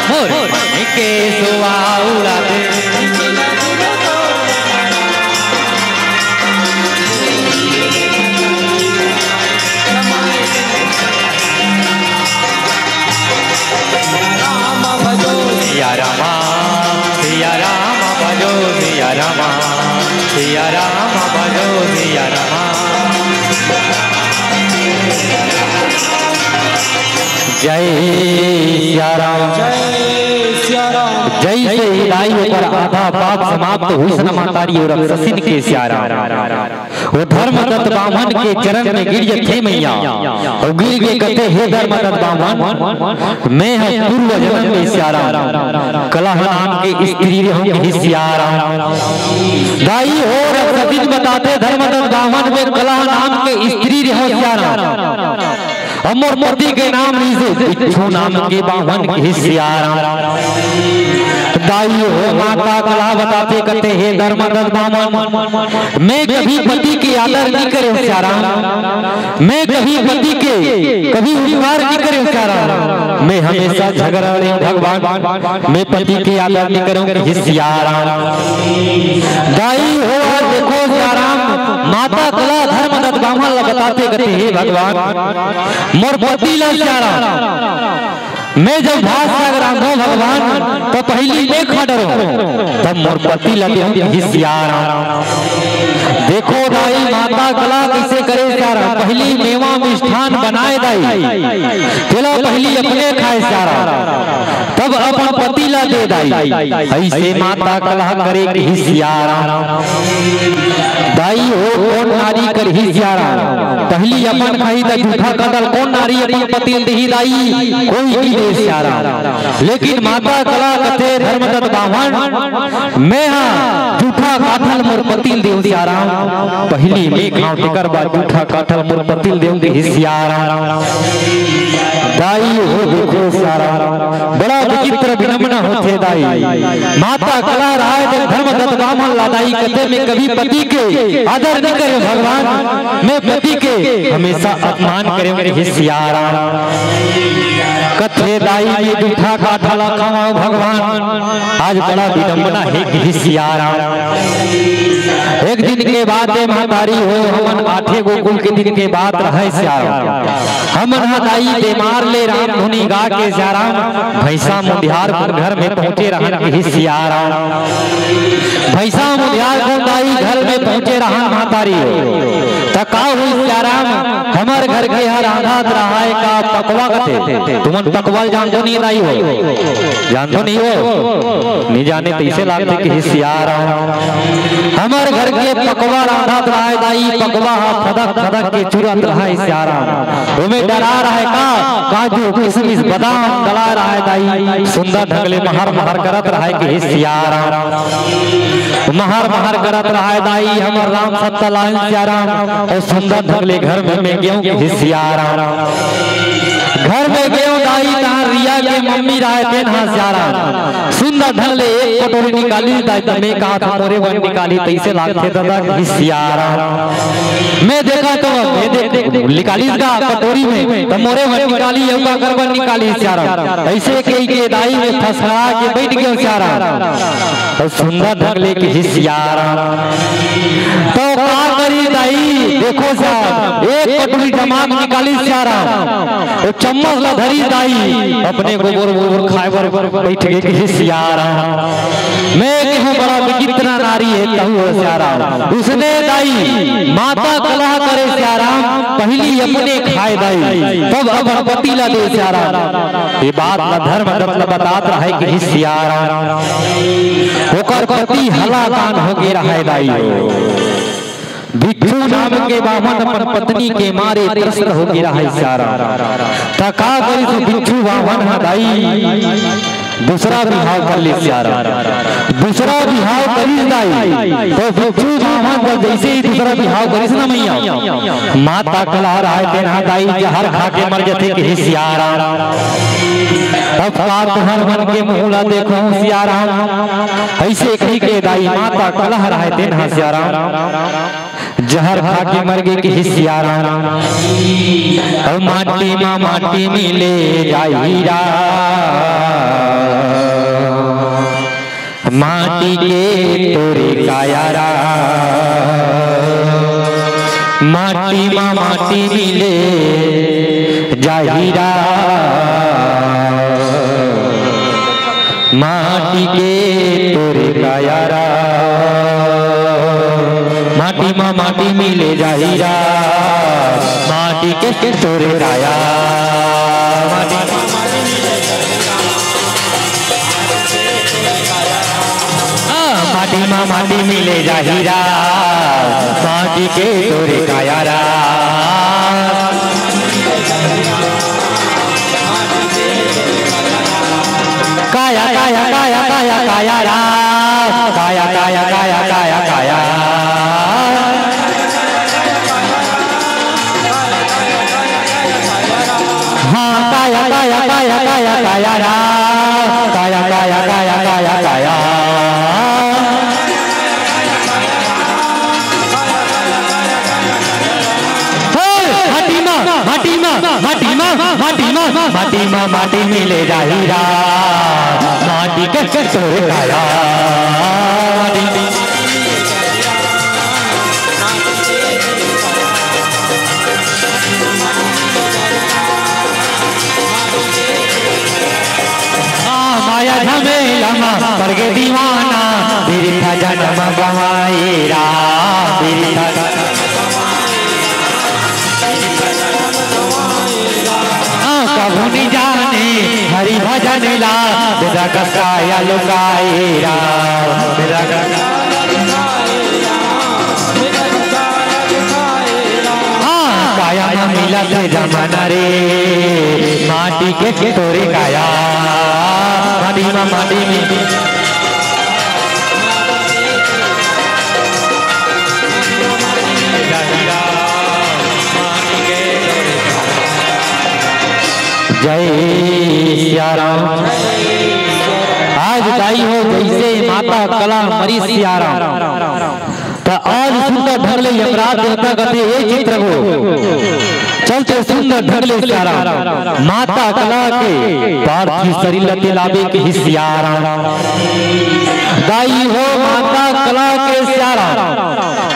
मोर मन के सुआ उड़ाथे। सिया राम भजो सिया राम, सिया राम भजो सिया राम, सिया राम भजो सिया राम। जय सिया राम। जय सिया राम। जइसे ही दाई ओकर आधा पाप समाप्त होइस न महतारी, ओ राक्षसिन के सिया राम। ओ धर्मदत्त बाम्हन के चरण में गिर जथे मैया, अउ गिर के कथे, "हे धर्मदत्त बाम्हन, मैं ह पूर्व जन्म में सिया राम, कलह नाम के स्त्री रहूं ही सिया राम।" दाई हो राक्षसिन बताथे धर्मदत्त बाम्हन, मैं कलह नाम के स्त्री रहूं सिया राम। अउ मोर पति के नाम रिहिसे बिच्छू नाम के बाम्हन के सिया राम। दाई हो माता कलह बताथे कथे, "हे धर्मदत्त बाम्हन, मैं कभी पति के आदर नइ करेंव सिया राम, मैं कभी पति के कभी उपकार नइ करेंव सिया राम, मैं हमेशा झगड़ा रहेंव भगवान।" मैं पति के आदर नइ करेंव ही सिया राम। दाई हो, आज देखो सिया राम, माता कलह धर्मदत्त बाम्हन ला बताथे कथे, "हे भगवान, मोर पति ला सिया राम, मैं जब भात साग रांधों भगवान, त पहिली मैं खा डरों, तब मोर पति ला देहूं ही सिया राम।" देखो दाई, माता कलह कइसे करे सिया राम, पहिली मेवा मिष्ठान बनाए दाई, तेला पहिली अपने खाए सिया राम, तब अपन पति ला दे दाई। अइसे माता कलह करे ही सिया राम। दाई हो कोन नारी करही सिया राम, पहिली अपन खाही त जूठा काठा ल कोन नारी अपन पति ल देही दाई, कोई नइ दे सिया राम। लेकिन माता कलह कथे धर्मदत्त बाम्हन, मैं हा जूठा काठा ल मोर पति ल देंव सिया राम, पहिली मैं खांव तेकर बाद जूठा काठा ल मोर पति ल देंव ही सिया राम। दाई हो देखो सिया राम, बड़ा विचित्र विडंबना होथे दाई। माता कलह राय धर्मदत्त बाम्हन ला दाई कथे, "मैं कभी पति के आदर नइ करेंव भगवान, मैं पति के हमेशा अपमान करेंव ही सिया राम।" कथे दाई मैं जूठा काठा ला खावंव भगवान, आज बड़ा विडंबना हे ही सिया राम। एक दिन के बात हे महतारी हो, हमन आठे गो कुल के दिन के बात रहय सिया राम। हमन ह दाई बेमार ले रामधुनी गा के सिया राम, भैंसा मुंधियार कुन घर में पहुंचे रहन ही सिया राम। भैंसा मुंधियार कुन दाई घर में पहुंचे रहन महतारी हो, त का होइस सिया राम, हमर घर के हर रांधत रहय का पकवा कथे। तुमन पकवा ल जानथो नहीं दाई हो? जानथो नहीं हो? नहीं जाने तइसे लागथे कि हे सियाराम। हमर घर के पकवा रांधत रहय दाई, पकवा ह फदक फदक के चुरत रहय सियाराम। ओमे डरा रहय का काजू, किसमिस, बादाम डला रहय दाई। सुंदर ढंग ले महर महर करत रहय कि हे सियाराम। महर महर करत रहय दाई, हमर राम सत्ता लाइन सियाराम। अउ सुंदर ढंग ले घर में मैं गेंव कि हे सियाराम। घर में गेंव दाई, तहां रिया के मम्मी रहय तेन ह सियाराम। सुंदर ढंग ले एक कटोरी निकालिस दाई, त मैं कहत हंव मोरे बर निकालिस तइसे लागथे ददा कि हे सियाराम। मैं देखत हंव, मैं देख, निकालिस गा कटोरी में, त मोरे बर निकालिस, अउ काकर बर निकालिस सियाराम। अइसे कहिके दाई मैं फसकरा के बइठ गेंव सियाराम। अउ सुंदर ढंग ले कि हे सियाराम। त का करिस दाई, देखो सियाराम, एक कटोरी जमा के निकालिस सियाराम। अउ चम्मच ला धरिस दाई, अपने गोबर गोबर खाय बर बइठ गे कि हे सियाराम। मैं केहेंव बड़ा विचित्र नारी हे तहूं हो सियाराम। उसने दाई माता कलह करे सियाराम, पहिली अपने खाय दाई, तब अपन पति ला दे सियाराम। ये बात ला धर्मदत्त ला बतात रहय कि हे सियाराम। ओकर पति हलाकान होगे रहय दाई हो। बिच्छू नाम के बाम्हन अपन पत्नी के मारे त्रस्त होगे रहय सियाराम। त का करिस ओ बिच्छू बाम्हन ह दाई, दूसरा बिहाव कर लिस सियाराम। दूसरा बिहाव करिस दाई, त बिच्छू बाम्हन जब जइसे ही दूसरा बिहाव करिस ना मइया, माता कलह रहय तेन ह दाई, जहर खा के मर जथे कि हे सियाराम। अब का तुंहर मन के मुंह ला देखहूं सियाराम। अइसे कहिके दाई माता कलह रहय तेन ह सियाराम। जहर खा के मर गे कि हे सियाराम। अउ माटी मा माटी मिले जाही राम। माटी के तोरे काया राम। माटी मा माटी मिले जाही राम। माटी के तोरे काया राम। माटी मा माटी मिले जाही राम। माटी के तोरे काया। माटी मा माटी मिले जाही राम। हाँ, माटी मा माटी मिले जाही राम। माटी के तोरे काया राम। काया, काया, काया, काया, काया राम। काया, काया, काया, काया, काया। हाँ, काया, काया, काया, काया, काया राम। काया, काया, काया, काया, काया। हे, माटी मा, माटी मा, माटी मा, माटी मा, माटी मा, माटी मिले जाही राम। माटी के तोरे काया। माटी आ, माया झमेला मा पड़ गे दीवाना, बिरथा जनम गंवाए राम, बिरथा। आ, कभू नइ जाने हरि भजन ला, बेदा कस काया लुकाए राम, बेदा कस। हाँ, काया मा मिलत हे जमाना रे, माटी के तोरे काया, माटी मा माटी मिले। जय सिया राम। आज दाई हो जइसे माता कलह मरिस सिया राम। त आज सुंदर ढंग ले यमराज देवता कथे, "ए चित्रगुप्त, चल, चल सुंदर ढंग ले सिया राम, माता कलह के पार्थिव शरीर ल ते लाबे के हे सिया राम।" दाई हो, माता कलह के सिया राम,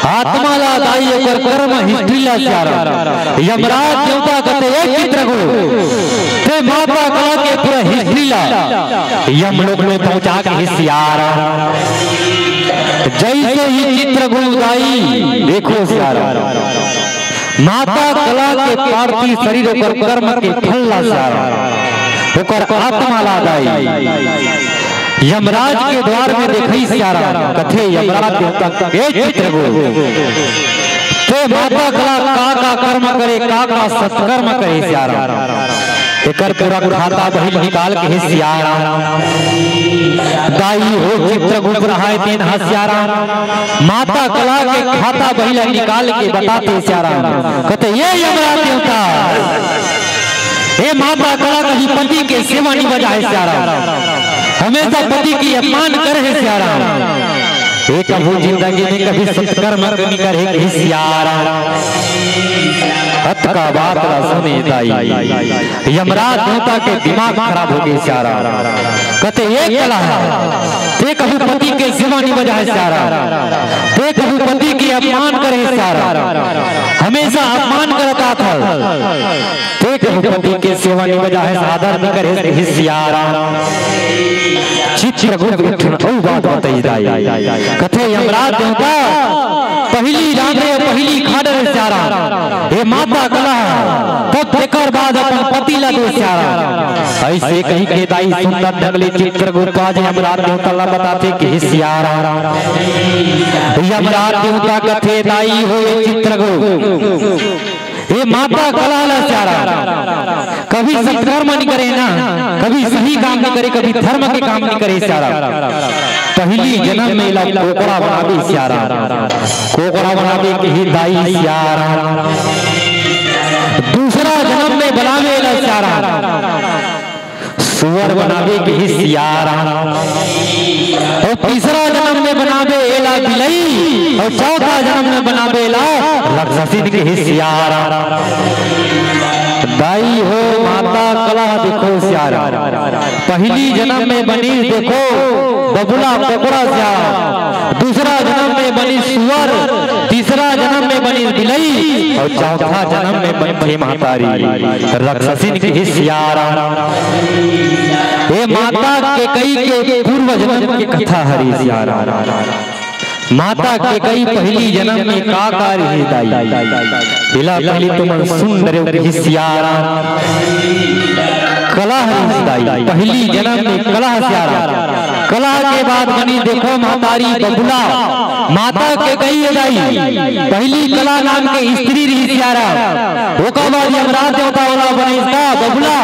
आत्मा ला दाई, ओकर कर्म history ला सिया राम। यमराज देवता कथे, "ए चित्रगुप्त, ते माता कलह के पूरा history ला यमलोक में पहुंचा के हे सिया राम।" जइसे ही चित्रगुप्त दाई, देखो सिया राम, माता कला के पार्थिव शरीर ओकर कर्म के फल ला सियाराम, ओकर आत्मा ला दाई यमराज के द्वार में देखई सियाराम। कथे यमराज देवता, "ए चित्रगुप्त, ते माता कला का का कर्म करे, का का सत्कर्म करे सियाराम?" एकर पूरा खाता बही निकाल के हे सियाराम। दाई हो चित्रगुप्त रहाय तेन ह सियाराम। माता कला के खाता बही ला निकाल के बताथे सियाराम। कथे, "ए यमराज देवता, ए माता कला कभी पति के सेवा नइ बजाय सियाराम। हमेशा पति के अपमान करे हे सियाराम। ए कभू जिंदगी में कभी सत्कर्म नइ करे हे सियाराम।" अतका बात ला सुने दाई यमराज देवता के दिमाग खराब हो गे सियाराम। कथे, "ए कला, ते कभू पति के सेवा नइ बजाय सियाराम, ते कभू पति के अपमान करे सियाराम, हमेशा अपमान करत आथस, ते कभू पति के सेवा नइ बजाय, आदर नइ करे सियाराम।" चित्रगुप्त एक ठन अउ बात बताही दाई। कथे, "यमराज देवता, पहिली रांधे, पहिली खा डरे सियाराम। ए माता कला, तब तेकर बाद अपन पति ला दे सियाराम।" अइसे कहि के दाई सुंदर ढंग ले चित्रगुप्त आज यमराज देवता ला बताथे कि सियाराम। यमराज देवता कथे, "दाई हो ए चित्रगुप्त, ए माता कला ला सियाराम, कभी सत्कर्म नइ करे ना, कभी सही काम नइ करे, कभी धर्म के काम नइ करे सियाराम। पहिली जनम में एला कोकड़ा बनाबे सियाराम, कोकड़ा बनाबे के हे दाई सियाराम। दूसरा जनम में बनाबे एला सियाराम, सुअर बनाबे के हे सियाराम। अउ तीसरा जनम में बनाबे एला बिलई, अउ चौथा जनम में बनाबे एला राक्षसिन के हे सियाराम।" दाई हो माता कला देखो सियाराम, पहिली जनम में बनिस देखो बबुला कोकड़ा सियाराम, दूसरा जनम में बनिस सुअर, तीसरा जनम में बनिस बिलई, अउ चौथा जनम में बनथे महतारी राक्षसिन के हे सियाराम। ए माता केकई के पूर्व जनम के कथा हरे सियाराम। माता केकई पहिली जनम में का का रहिस दाई, एला पहिली तुमन सुन डरेव कि सियाराम। कला हरे दाई, पहिली जनम में कला सियाराम। कला के बाद बनिस देखो महतारी बबुला, माता केकई दाई, पहिली कला नाम के स्त्री रहिस सियाराम। ओकर बाद यमराज देवता वाला बनिस का बबुला,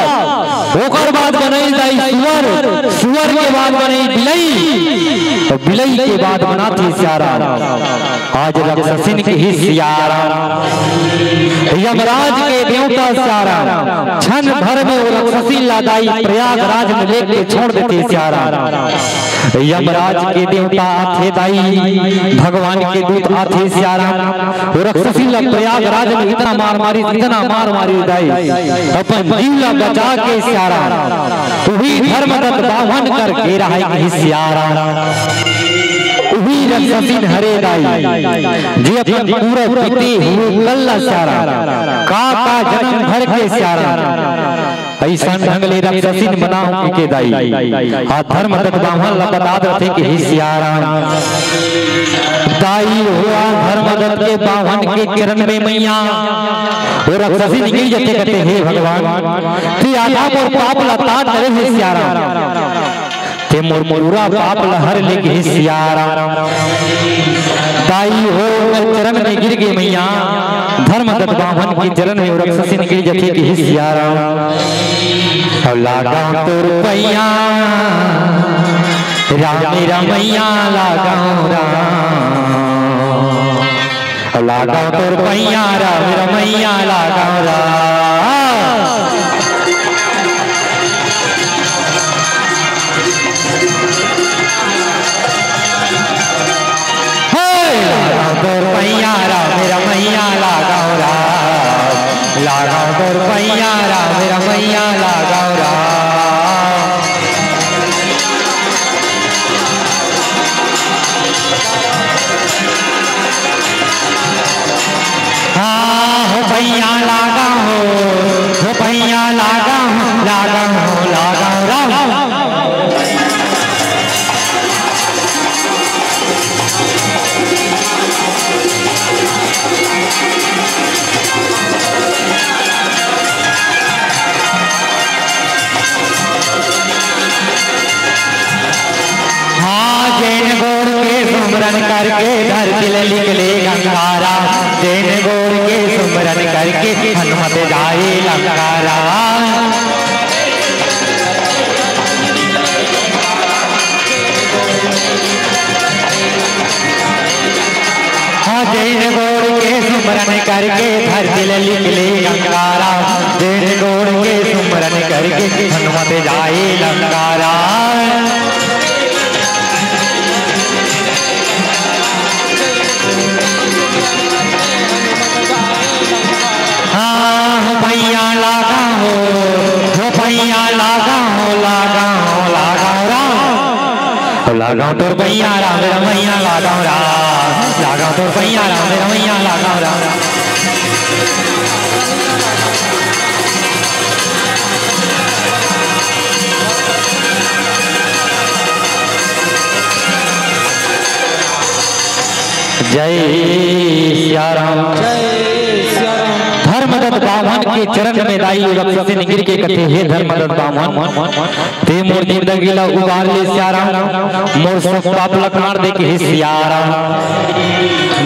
ओकर बाद बनई दाई सुअर, सुअर के बाद बनई बिलई, त बिलई के बाद बनाथे सियाराम। आज राक्षसिन के हे सियाराम, यमराज के देवता सियाराम, क्षण भर में वो राक्षसिन ला दाई प्रयागराज में लेके छोड़ देथे सियाराम। यमराज के देवता आथे दाई, भगवान के दूत आथे सियाराम। वो राक्षसी ला प्रयागराज में इतना मार मारी, इतना मार मारी दाई, अपन जीव ला बचा के सियाराम, उही धर्मदत्त बाभन करके रहाय कि सियाराम। उही राक्षसिन हरे दाई, जे अपन पूरा बीते हुए कल ला सियाराम, का का जनम भर के सियाराम। अइसन ढंग ले राक्षसिन बनाहूं के दाई। आ धर्मदत्त बाभन ला बता देथे कि हे सियाराम, दाई हो आ धर्मदत्त के बाभन के चरण में मइया, वो राक्षसिन गिर जथे कथे, "हे भगवान, ते आधा मोर पाप ला तार डरे हे सियाराम।" ते मोर पूरा पाप ला हर ले गे सियाराम। दाई हो मैं चरण में गिर गे मइया, धर्मदत्त बाभन के चरण में राक्षसिन गिर जथे कि सियाराम। अब लागा तोर पैया, राम रमैया लागा राम। लागा तोर पैया राम रमैया लागा राम। हे लागा तोर पैया राम रमैया लागा राम। लागा तोर पैया राम रमैया लागा राम। हाँ, हो भैया लागा हो, हो भैया लागा हो, लागा हो, लागा हो, राम। गोड़ के सुमरन करके धरती ले निकले गंगारा, जैन गोड़ के सुमरन करके हनुमत जाए लंकारा। हाँ, जैन गोड़ के सुमरन करके धरती ले निकले गंगारा, जैन गोड़ के सुमरन करके हनुमत जाए लंकारा। हाँ, हो भैया लागा हो, हो भैया लागा हो, लागा हो, लागा हो राम। हो लागा तोर भैया राम, रमैया लागा हो राम। लागा तोर भैया राम, रमैया लागा हो राम। जय सिया राम। जय सिया राम। धर्मदत्त बामन के चरण में दाई रक्षसिन गिर के कथे, हे धर्मदत्त बामन, ते मोर जिंदगी ला उबार ले सिया राम, मोर सब पाप ला काट दे के हे सिया राम।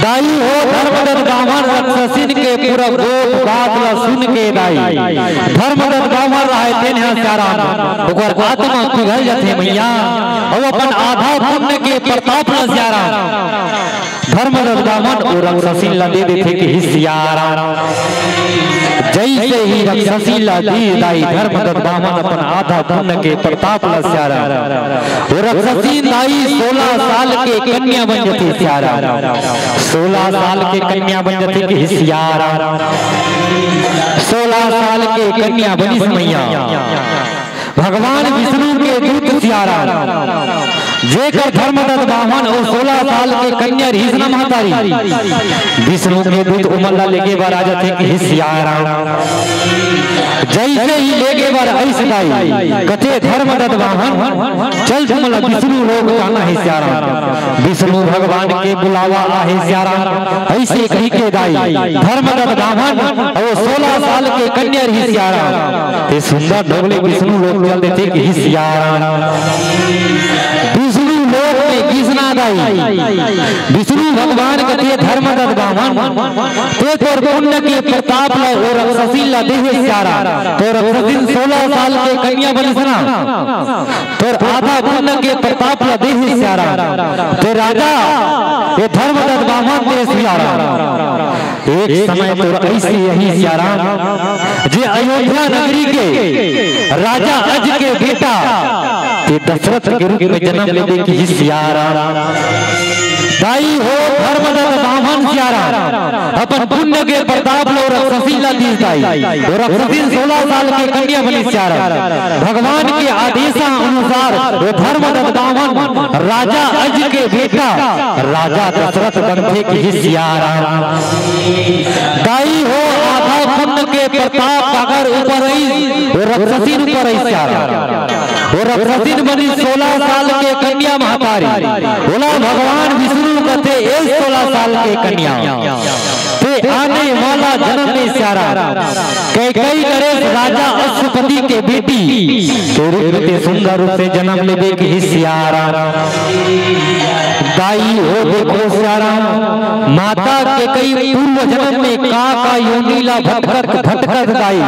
दाई हो धर्मदत्त बामन रक्षसिन के पूरा गोठ बात ला सुन के दाई धर्मदत्त बामन रहे तेन ह सिया राम, ओकर आत्मा पिघल जथे मैया, अउ अपन आधा पुण्य के प्रताप ला सिया राम धर्मदत्त बामन ओ रक्षसिन ला दे देथे कि हे सिया राम। जैसे ही रक्षसिन ला दे दाई धर्मदत्त बामन अपन आधा पुण्य के प्रताप ला सिया राम। ओ रक्षसिन दाई सोलह साल के कन्या बन जथे सिया राम। सोलह साल के कन्या बन जथे कि हे सिया राम। सोलह साल के कन्या बनिस मैया। भगवान विष्णु के दूत सिया राम, जेकर धर्मदत्त बामन अउ सोलह साल के कन्या रिहिस न महतारी। विष्णु के दूत ओमन ला लेगे बर आ जथे कि हे सिया राम। जैसे ही लेगे बर आइस दाई, कथे धर्मदत्त बामन, चल तुमन ला विष्णु लोक जाना हे सिया राम। विष्णु भगवान के बुलावा आहे सिया राम। अइसे कहि के दाई धर्मदत्त बामन अउ सोलह साल के कन्या रिहिस सिया राम। ते सुंदर ढंग ले विष्णु लोक चल देथे कि हे सिया राम। विष्णु लोक में गिसना दाई, विष्णु भगवान कथे धर्मदत्त बामन, ते तोर पुण्य के प्रताप ला ओ रक्षसिन ला देहे सिया राम। तो रक्षसिन सोलह साल के कन्या बनिस ना, तोर आधा पुण्य के प्रताप ला देहे सिया राम। ते राजा, ए धर्मदत्त बामन ते सिया राम। एक समय तोर अइसे आही सिया राम, जे अयोध्या नगरी के राजा अज के बेटा ते दशरथ के रूप में जन्म लेबे कि हे सिया राम। दाई हो धर्मदत्त बामन सिया राम, अपन पुण्य के प्रताप ला ओ रक्षसिन ला दीस दाई। ओ रक्षसिन सोलह साल के कन्या बनिस सिया राम। भगवान के आदेशा अनुसार ओ धर्मदत्त बामन राजा अज के बेटा राजा दशरथ बनथे कि हे सिया राम। दाई हो आधा पुण्य के प्रताप अगर ऊपर आई, ओ रक्षसिन ऊपर आई सिया राम। ओ रक्षसिन बनिस सोलह साल के कन्या महतारी, ओला भगवान विष्णु कथे, ए सोलह साल के कन्या, ते आने वाला जन्म में सिया राम कैकई नरेश राजा अश्वपति के बेटी के रूप में ते सुंदर रूप से जन्म लेबे कि हे सिया राम। दाई हो देखो सिया राम, माता कैकई पूर्व जन्म में का का योनि ला भटकत भटकत दाई,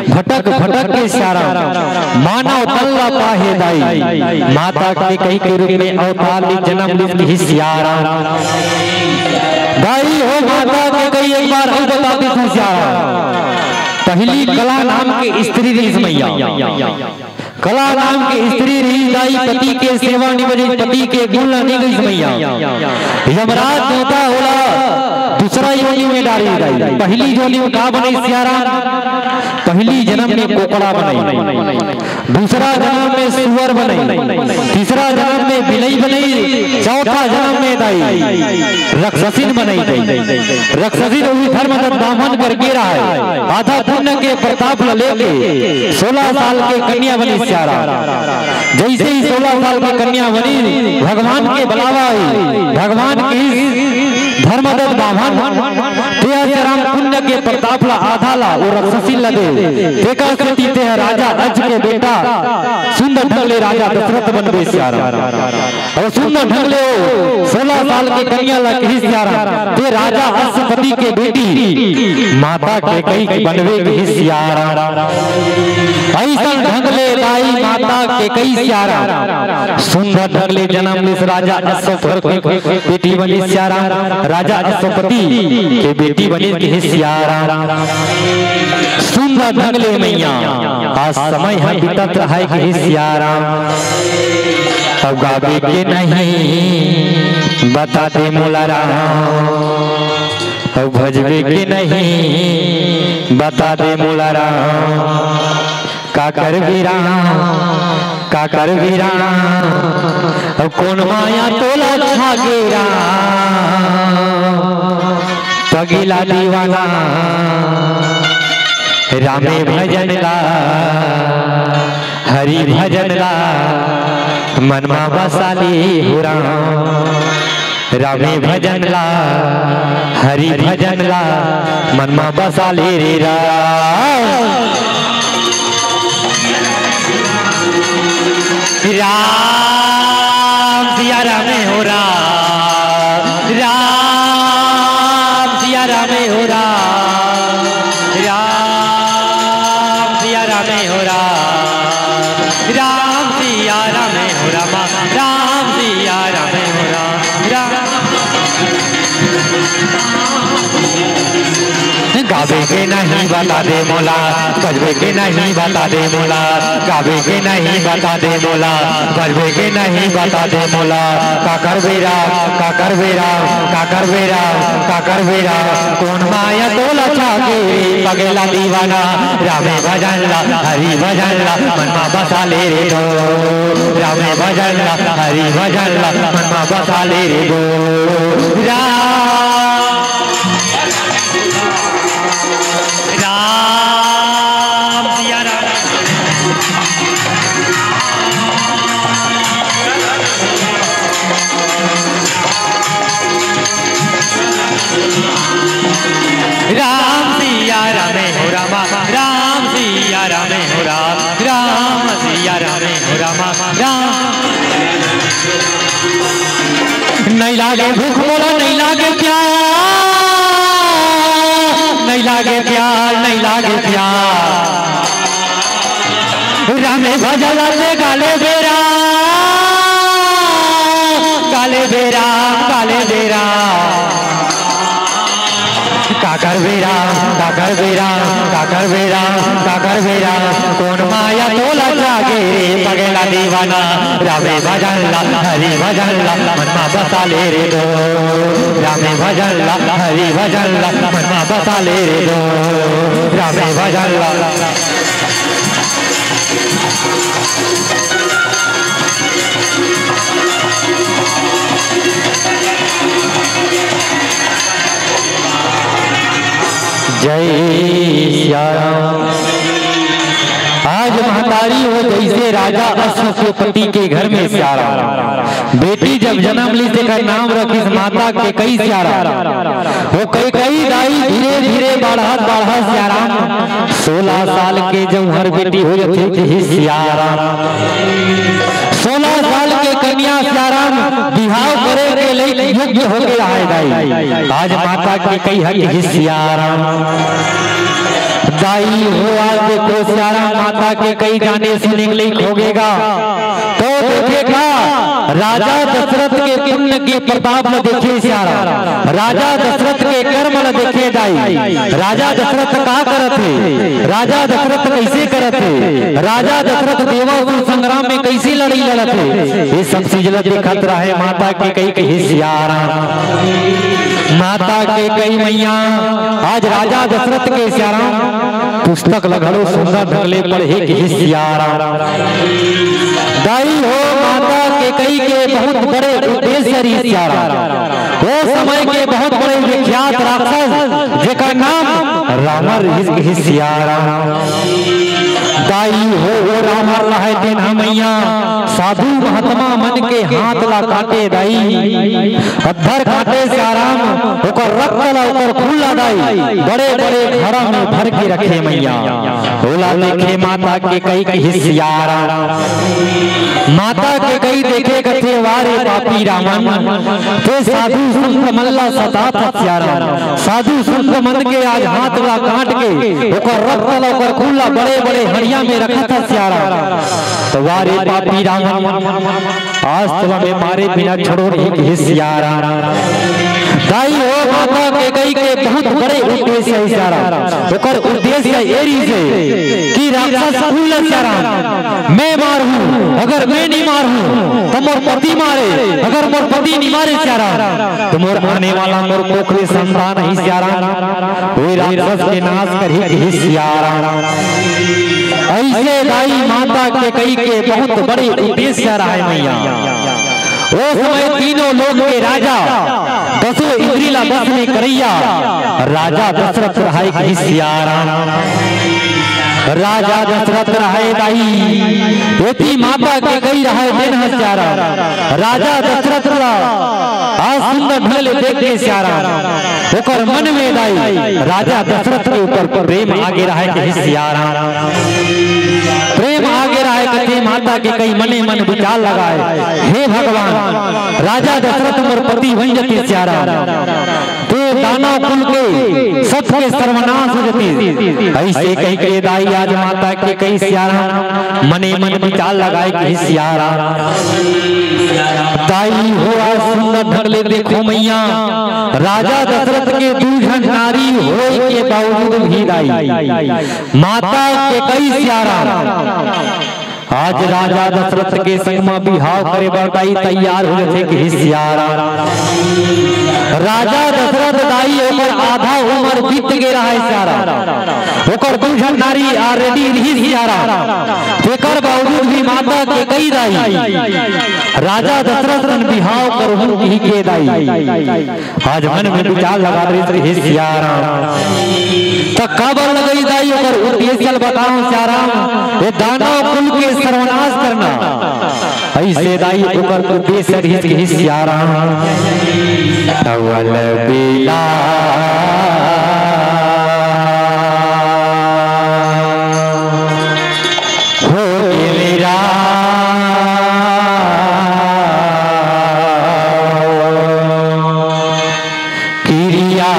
भटक भटक के सिया राम मानव तन ला पाहे दाई। माता कैकई के रूप में अवतार ले जन्म लिस कि हे सिया राम। दाई हो माता कैकई एक बार अउ बता देथंव सिया राम। पहिली कला नाम के स्त्री रिहिस मैया। कला नाम के स्त्री रिहिस दाई, पति के सेवा नइ बने, पति के गुण ला नइ गाइस मैया। यमराज देवता ओला दूसरा योनि में डारिस दाई। पहिली योनि में का बनइस सिया राम? पहिली जन्म में कोकड़ा बनइस, दूसरा जन्म में सुअर बनइस, तीसरा जन्म में बिलई बनइस, चौथा जन्म में दाई रक्षसिन बनइस दाई। रक्षसिन उही धर्मदत्त बामन कर गे रहय, आधा पुण्य के प्रताप ल लेके सोलह साल के कन्या बनिस सिया राम। जइसे ही सोलह साल के कन्या बनिस, भगवान के बलावा आइस, भगवान कहिस धर्मदत्त बामन, तें सिया राम पुण्य के प्रताप ला आधा ला ओ राक्षसी ला दे। तेकर सेती तेह राजा अज के बेटा सुंदर ढंग ले राजा दशरथ बनबे सियाराम। अउ सुंदर ढंग ले ओ सोलह साल के कन्या ला कहिस सियाराम, ते राजा अश्वपति के बेटी माता कैकई के बनबे कहिस सियाराम। अइसन ढंग ले दाई माता कैकई सियाराम सुंदर ढंग ले जनम लिस राजा अश्वपति के बेटी बनिस सियाराम, राजा अश्वपति के बेटी बनिस कहिस सियाराम। सुंदर ढंग ले मइया, आज समय ह बीतत रहय कहिस सियाराम। अब गाबे के नहीं बता दे मोला राम, अब भजबे के नहीं बता दे मोला राम। का करबे राम, का करबे राम, अब कोन माया तोला छागे राम। पगला दीवाना रामे भजन ला, हरि भजन ला, मन मा बसा ले हो राम। रामे भजन ला, हरि भजन ला, मन मा बसा ले रे राम। राम सिया रामे हो राम, राम सिया रामे हो राम, राम सिया रामे हो राम, राम सिया रामे हो राम, राम सिया रामे हो राम, राम। गाबे के नहीं बता दे मोला, बजबे के नहीं बता दे मोला, गाबे के नहीं बता दे मोला, बजबे के नहीं बता दे मोला। का करबे राम, का करबे राम, का करबे राम, का करबे राम। कोन माया तोला छागे रे पगला दीवाना। रामे भजन ला, हरि भजन ला, मन मा बसा ले रे तो। रामे भजन ला, हरि भजन ला, मन मा बसा ले रे तो। राम, राम सिया राम। राम सिया रामे हो रामा, राम सिया रामे हो राम, राम सिया रामे हो रामा, राम। नहीं लागे भूख मोला, नहीं लागे प्यास, नहीं लागे प्यास, नहीं लागे प्यास। रामे भजन ला ते गाले बेरा, गाले बेरा, गाले बेरा। का करबे राम, का करबे राम, का करबे राम, का करबे राम। कोन माया तोला छागे रे पगला दीवाना। रामे भजन ला, हरि भजन ला, मन मा बसा ले रे तो। रामे भजन ला, हरि भजन ला, मन मा बसा ले रे तो। रामे भजन ला। जय सिया राम। आज महतारी हो जइसे राजा अश्वपति के घर में सिया राम। बेटी जब जनम लिस तेकर नाम रखिस माता कैकई सिया राम। ओ कैकई दाई धीरे धीरे बाढ़त बाढ़त सिया राम सोलह साल के जब हर बेटी हो जथे कहिस सिया राम। सोलह साल के कन्या सिया राम बिहाव करे के लइक योग्य होगे आय दाई। आज माता कैकई ह कहिस सिया राम। दाई हो आज देखो सिया राम माता कैकई जाने सुने के लइक होगे गा। तो देखे का राजा दशरथ के पुण्य के प्रताप ल देखे सिया राम। राजा दशरथ के कर्म ल देखे दाई। राजा दशरथ का करत हे, राजा दशरथ कइसे करत हे, राजा दशरथ देवासुर संग्राम में कइसे लड़ई लड़त हे, ये सब चीज ल देखत रहे माता कैकई कहिस सिया राम। माता कैकई मइया आज राजा दशरथ के सिया राम पुस्तक ल घलो सुंदर ढंग ले पढ़े कहिस सिया राम। दाई हो माता कैकई के बहुत बड़े उद्देश्य रहिस सिया राम। ओ समय के बहुत बड़े विख्यात राक्षस जेकर नाम रावण रहिस कहिस सिया राम। दाई हो, ओ रावण ल हे तेन ह मइया साधु महात्मा मन के हाथ ला काटे दाई। पत्थर काटे सिया राम, ओकर रक्त ला, ओकर खून ला दाई। बड़े-बड़े घड़ा में भर के रखे मैया। ओला देखे माता कैकई कहिस सियाराम। माता कैकई देखे कथे, "वाह रे पापी रावण, ते साधु संत मन ला सताथस सियाराम। साधु संत मन के आज हाथ ला काट के ओकर रक्त ला, ओकर खून ला बड़े-बड़े हड़िया में रखथस सियाराम। त वाह रे पापी रावण, आज तोला मैं मारे बिना छोड़ो नहीं," कहिस सियाराम। दाई हो, माता कैकई के बहुत बड़े उद्देश्य हे सियाराम। ओकर उद्देश्य ए रहिस हे कि राक्षस कुल ल सियाराम मैं मारहूं, अगर मैं नहीं मारहूं त मोर पति मारे, अगर मोर पति नहीं मारे सियाराम त मोर आने वाला मोर कोख ले संतान ही सियाराम, ओही राक्षस के नाश करही कहिस सियाराम। अइसे दाई माता कैकई के बहुत बड़े उद्देश्य रहय मैया। ओ समय तीनों लोक के राजा, दसों इंद्री ला बस में करइया राजा दशरथ रहय कहिस सियाराम। राजा दशरथ रहय दाई, एती माता कैकई रहय तेन ह सियाराम। राजा दशरथ ला आज सुंदर ढंग ले देख के सियाराम, ओकर मन में दाई राजा दशरथ के ऊपर प्रेम आगे रहय कहिस सियाराम। प्रेम आगे रहय कथे माता कैकई मने मन विचार लगाय, "हे भगवान, राजा दशरथ मोर पति बन जतिस सियाराम, त दानव कुल के सबके सर्वनाश हो जतिस।" अइसे कहिके दाई आज माता कैकई सियाराम मने मन विचार लगाय कहिस सियाराम। दाई हो, आज सुंदर ढंग ले देखो मैया, राजा दशरथ के दू झन नारी होय के बावजूद भी दाई माता कैकई सियाराम आज राजा दशरथ के संग म बिहाव करे बर दाई तैयार हो जथे कहिस सियाराम। राजा दशरथ दाई ओकर आधा उमर बीत गे रहय सियाराम, ओकर दू झन नारी already रिहिस सियाराम। तेकर बावजूद भी माता कैकई दाई राजा दशरथ सन बिहाव करहूं कहिके दाई आज मन में विचार लगा रहिस कहिस सियाराम। त काबर लगई दाई ओकर उद्देश्य ल बताओ सियाराम, ए दानव कुल के सर्वनाश करना। अइसे दाई ओकर उद्देश्य रहिस कहिस सियाराम। अवल बेला हो गे मेरा किरिया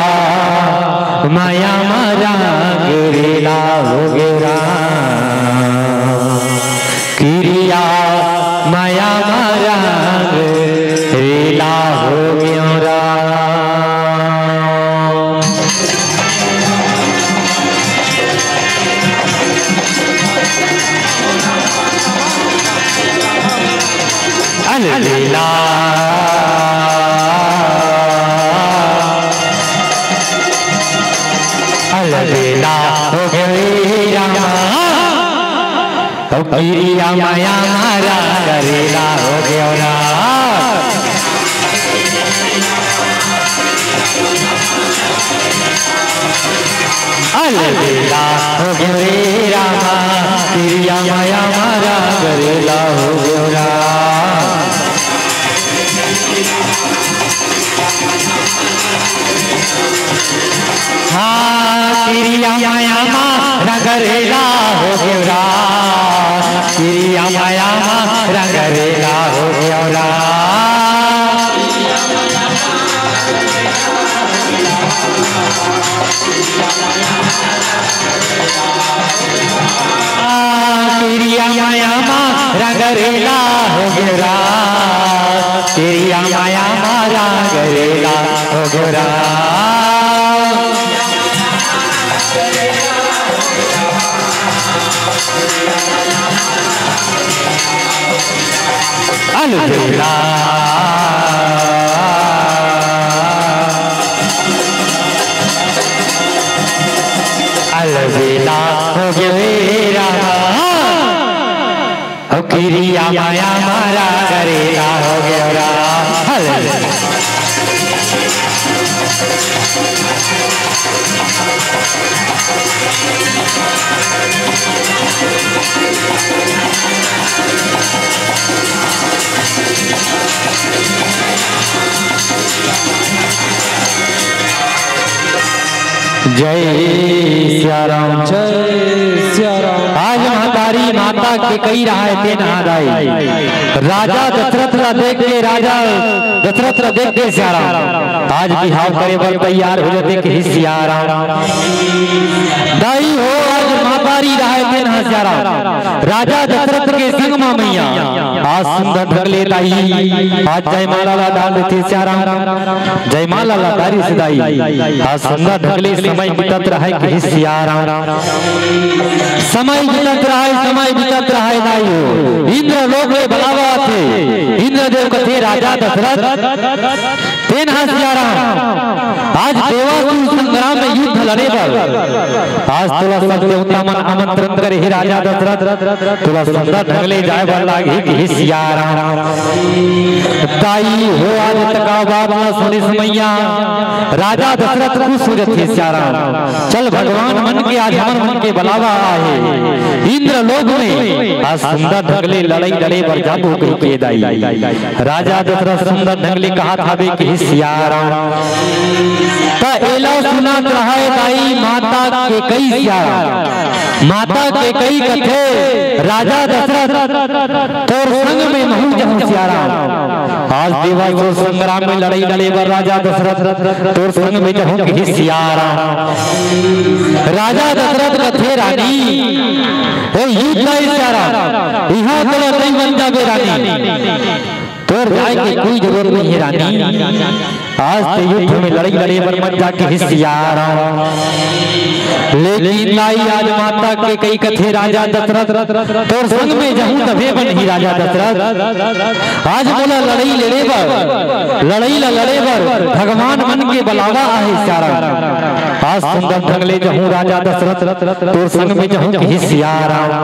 मया म रंग रेला हो गे राम। किरिया मया म रंग रेला हो गे राम। अलबेला, अलबेला हो गे रामा, ओ किरिया मया म रंग रेला हो गे राम। अलबेला हो गे रामा, किरिया मया म रंग रेला हो गे राम। हाँ, किरिया मया म रंग रेला हो गे राम, किरिया मया म रंग रेला हो गे राम। आ, किरिया मया म रंग रेला हो गे राम, किरिया मया म रंग रेला हो गे राम। अलबेला, अलबेला हो गे रामा, ओ किरिया मया म रंग रेला हो गे राम। हल। जय सिया राम, जय सिया राम। आज महतारी माता के कई रहाय तेन हा दाई। राजा दशरथ ला देख के, राजा दशरथ ला देख के सिया राम आज बिहाव करे बर तैयार हो जाथे कि सिया राम। दाई हो, आज महतारी रहाय तेन हा सिया राम राजा दशरथ के संग मा मैया आज सुंदर ढंग ले दाई आज जयमाला ला डाल देथे सिया राम। जयमाला ला डारिस दाई। आज सुंदर ढंग ले समय बीतत रहाय कि सिया राम। समय बीतत रहाय, समय बीतत रहाय दाई हो। इंद्र लोक ले बलावा आथे। इंद्रदेव कथे राजा दशरथ, तेन हा सिया राम आज देवासुर संग्राम में युद्ध लड़े बर आज तोला सब देवता मन आमंत्रण करे हे राजा दशरथ। तोला सुंदर ढंग ले जाय बर लागही कि सिया राम। दाई हो, आज तका बात ला सुनिस मैया राजा दशरथ खुश हो जथे सिया राम। चल भगवान मन के आज हमर मन के बलावा आहे इंद्र लोक में, आज सुंदर ढंग ले लड़ई लड़े बर जाबो कहिके दाई। राजा दशरथ सुंदर ढंग ले कहत हावे कि सिया राम। त एला सुनत रहाय दाई माता के कई सिया राम। माता के कई कथे राजा दशरथ तोर संग में महूं जहूं सिया राम। आज देवासुर संग्राम में लड़ई लड़े बर राजा दशरथ तोर संग में जहूं कि सिया राम। राजा दशरथ कथे रानी, ए युद्ध हे सिया राम, इहां तोला नइ बन जाबे रानी। तोर जाय के कोई जरूरत नइ हे रानी। आज ते युद्ध में लड़ई लड़े बर मत जा कि सिया राम। लेकिन दाई आज माता के कई कथे राजा दशरथ तोर संग में जहूं तभे बनही राजा दशरथ। आज मोला लड़ई लड़े बर, लड़ई ला लड़े बर भगवान मन के बलावा आहे सिया राम। आज सुंदर ढंग ले जहूं राजा दशरथ तोर संग में जहूं कि सिया राम।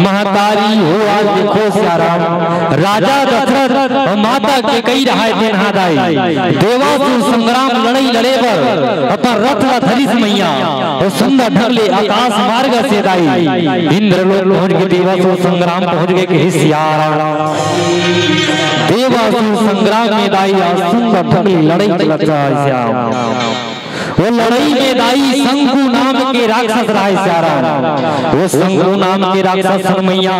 महतारी हो आज देखो सिया राम, राजा दशरथ अउ माता के कई रहाय तेन हा दाई। देवासुर संग्राम लड़ई लड़े बर अपन रथ ला धरिस मैया, अउ सुंदर ढंग ले आकाश मार्ग से दाई इंद्रलोक पहुंच गे, देवासुर संग्राम पहुंच गे कि सिया राम। देवासुर संग्राम में दाई आज सुंदर ढंग ले लड़ई चलत हे सिया राम। वो लड़ई में दाई शंखु नाम के राक्षस रहाय सिया राम। वो शंखु नाम के राक्षस संग मैया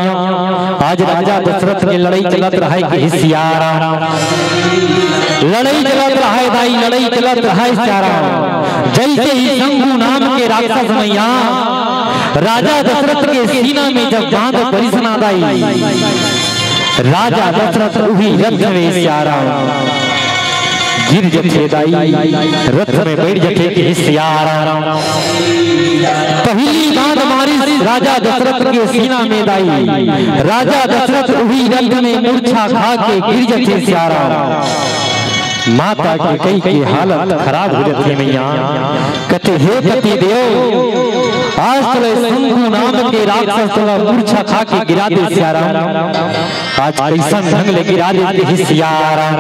आज राजा दशरथ के लड़ई चलत रहाय कि सिया राम। लड़ई चलत रहाय दाई, लड़ई चलत रहाय सिया राम। जैसे ही शंखु नाम के राक्षस मैया राजा दशरथ के सीना में जब बांध परिस ना दाई, राजा दशरथ उही रथ में सिया राम गिर जथे दाई, रथ में बैठ जथे कि सिया राम। पहली बांध मारिस राजा दशरथ के सीना में दाई, राजा दशरथ उही रथ में मूर्छा खा के गिर जथे सिया राम। माता के कई के हालत खराब हो जथे मैया। कथे हे पति देव, आज तोला शंखु नाम के राक्षस तोला मूर्छा खा के गिरा दे सिया राम। आज कइसन ढंग ले गिरा दे हे सिया राम।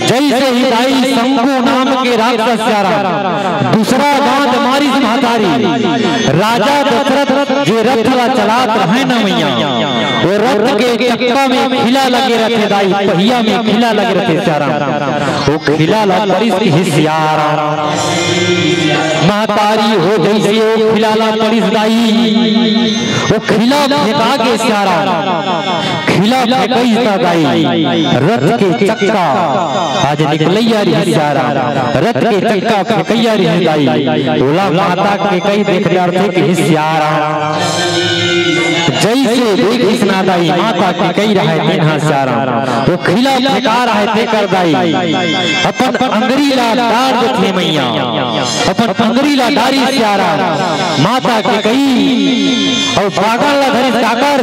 जैसे ही दाई शंखु नाम के राक्षस सिया राम दूसरा बांध मारिस महतारी, राजा दशरथ जे रथ ला चलात रहे न मैया, वो रथ के चक्का में खिला लगे रथे दाई, पहिया में खिला लगे रथे सिया राम। वो खिला ला परिस हे सिया राम। महतारी हो जैसे वो खिला ला परिस दाई, वो खिला फेंका गे सिया राम। खिला फेंकइस त दाई, रथ के चक्का आज निकलइया रहिस सिया राम। रथ के चक्का फेंकइया रहिस दाई, ओला माता के कई देख डरथे कि सिया राम। जैसे देखिस ना दाई, माता के कई रहय तेन हा सिया राम। वो खिला फेंका रहय तेकर दाई अपन अंगरी ला डार देथे मैया, अपन अंगरी ला डारिस सिया राम। माता के कई अउ बागन ला धरिस काकर,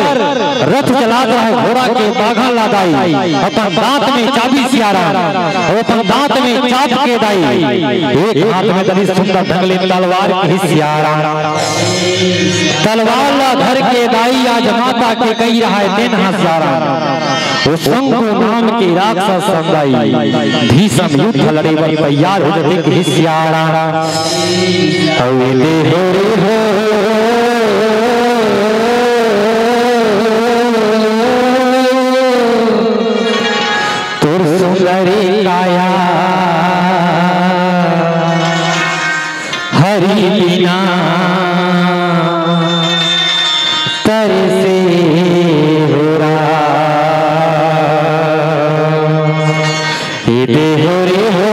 रथ चलात रहय घोड़ा के बागन ला दाई, अपन दांत में चाबिस सिया राम, अउ अपन दांत में चाब के दाई, एक हाथ में धरिस सुंदर ढंग ले तलवार के सिया राम। तलवार ला धर के दाई आज माता के कई रहय तेन हा सिया राम। वो शंखु नाम के राक्षस संग दाई भीषम युद्ध लड़े बर तैयार हो जथे कि सिया राम। अउ ए दे हो रे हो, तोर सुंदरी काया। दे हो रे हो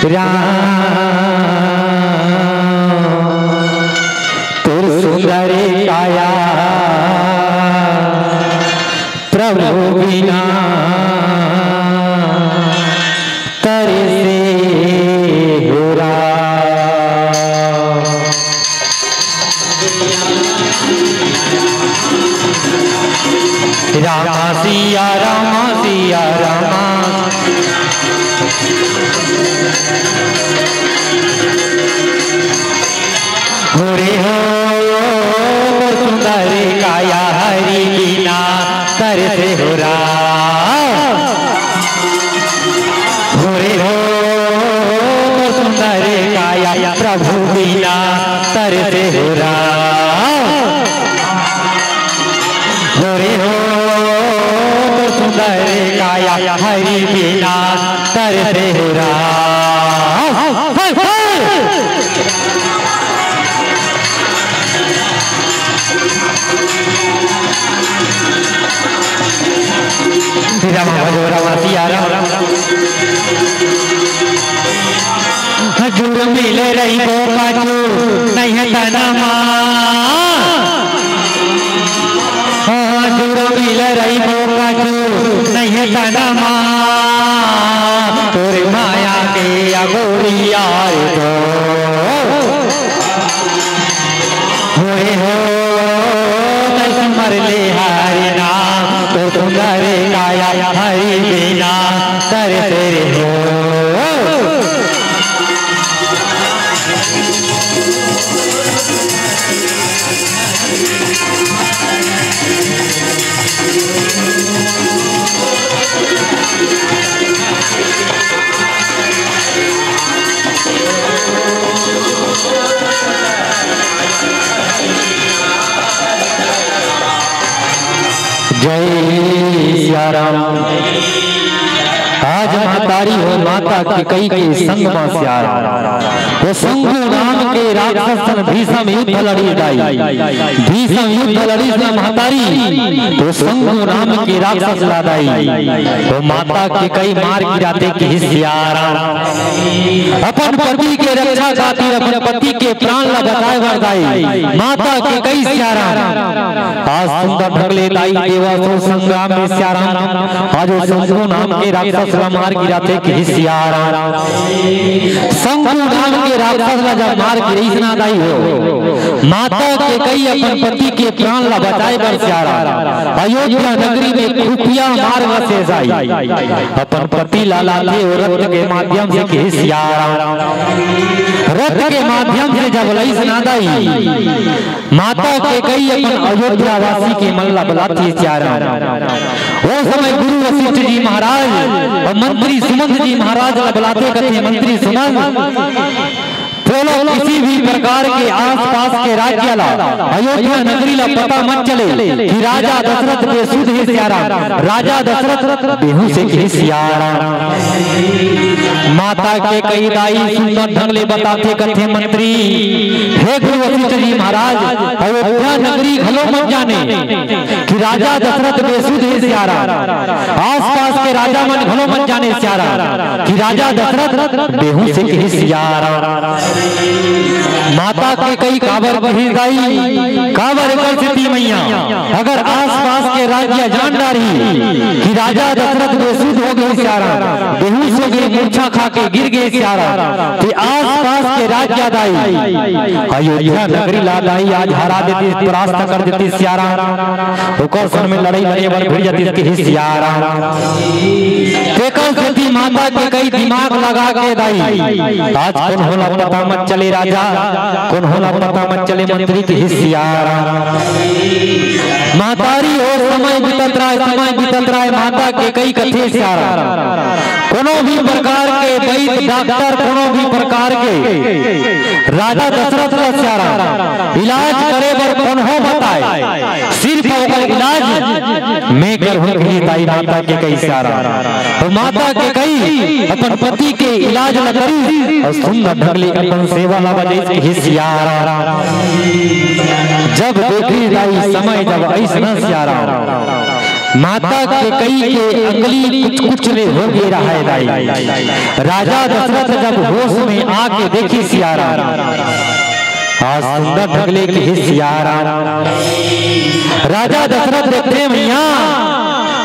राम, तोर सुंदर काया प्रभु बिना तरसे हो राम। राम सिया राम सिया राम। हो रे हो, सुंदर काया हरि बिना तरसे हो राम। हो रे हो, सुंदर काया प्रभु बिना तरसे हो राम। हो रे हो, सुंदर काया हरि बिना तरसे हो राम। हे, हे। राम भजो राम सिया राम। जुड़ मिल रहिबो पाछू नहीं है तनमा। हाँ, जुड़ मिल रहिबो पाछू नहीं है तनमा। तोरे माया के अगोरिया रे तो। होए हो, तै समर ले हरि नाम, तो सुंदर काया हरि बिना तरसे रे हो। जय सिया राम। आज महतारी हो माता कैकई के संग मा सिया राम। वो शंखु नाम के राक्षस सन भीषम युद्ध लड़ी दाई। भीषम युद्ध लड़ी से महतारी तो शंखु नाम के राक्षस ला दाई। वो माता कैकई मार गिराथे किहिस सिया राम। अपन पति के रक्षा खातिर अपन पति के प्राण ला बचाए बर दाई माता कैकई सिया राम। आज सुंदर ढंग ले दाई देवासुर संग्राम में सिया राम, आज वो शंखु नाम के राक्षस ला मार गिराथे किहिस सिया राम। शंखु नाम के राक्षस ला जब मार गिराइस ना दाई हो, माता कैकई अपन पति के प्राण ला बचाए बर सिया राम अयोध्या नगरी में खुफिया मार्ग से जाई। अपन पति ला लाथे वो रथ के माध्यम से किहिस सिया राम। रथ के माध्यम से जब लइस ना दाई, माता कैकई अपन अयोध्या वासी के मन ला बलाथे सिया राम। वो समय गुरु वशिष्ठ जी महाराज और मंत्री सुमंत जी महाराज ला बलाथे, कथे मंत्री सुमंत, बोलो किसी भी प्रकार के आसपास के राज्य ला, अयोध्या नगरी ला पता मत चले कि राजा दशरथ बेसुध हे सिया राम, राजा दशरथ बेहोश हे किहिस सिया राम। माता कैकई दाई सुंदर ढंग ले बताथे कथे मंत्री, हे गुरु वशिष्ठ जी महाराज, अयोध्या नगरी घलो मत जाने कि राजा दशरथ बेसुध हे सिया राम, आसपास के राजा मन घलो मत जाने सिया राम कि राजा दशरथ बेहोश हे किहिस सिया राम। माता कैकई काबर किहिस दाई, काबर एकर सेती मैया, अगर आसपास के राज्य जान डारही कि राजा दशरथ बेसुध हो गे सिया राम, बेहोश हो गे, मूर्छा खा के गिर गे सिया राम, ते आसपास के राज्य दाई अयोध्या नगरी ला दाई आज हरा देतिस, परास्त कर देतिस सिया राम। ओकर संग में लड़ई लड़े बर भिड़ जातिस किहिस सिया राम। तेकर सेती माता कैकई दिमाग लगा के दाई, आज कोनो ला पता मत चले राजा, कोनो ला पता मत चले मंत्री किहिस सिया राम। महतारी हो समय बीतत राहय, समय बीतत राहय, माता कैकई कथे सिया राम। कोनो भी प्रकार के वैद्य डॉक्टर, कोनो भी प्रकार के राजा दशरथ ला सिया राम इलाज करे बर कोनो बताए, सिर्फ इलाज मैं करहूँ कहिस दाई माता कैकई सियाराम। अउ माता कैकई अपन पति के इलाज ला करिस अउ सुंदर ढंग ले अपन सेवा ला बजाइस कहिस सियाराम। जब देखिस दाई समय जब अइस न सियाराम, माता कैकई के अंगली कुछ कुछ ले हो गे रहय दाई। राजा दशरथ जब होश में आके देखिस सियाराम, आज सुंदर ढंग ले कहिस सियाराम। राजा दशरथ देखथे मइया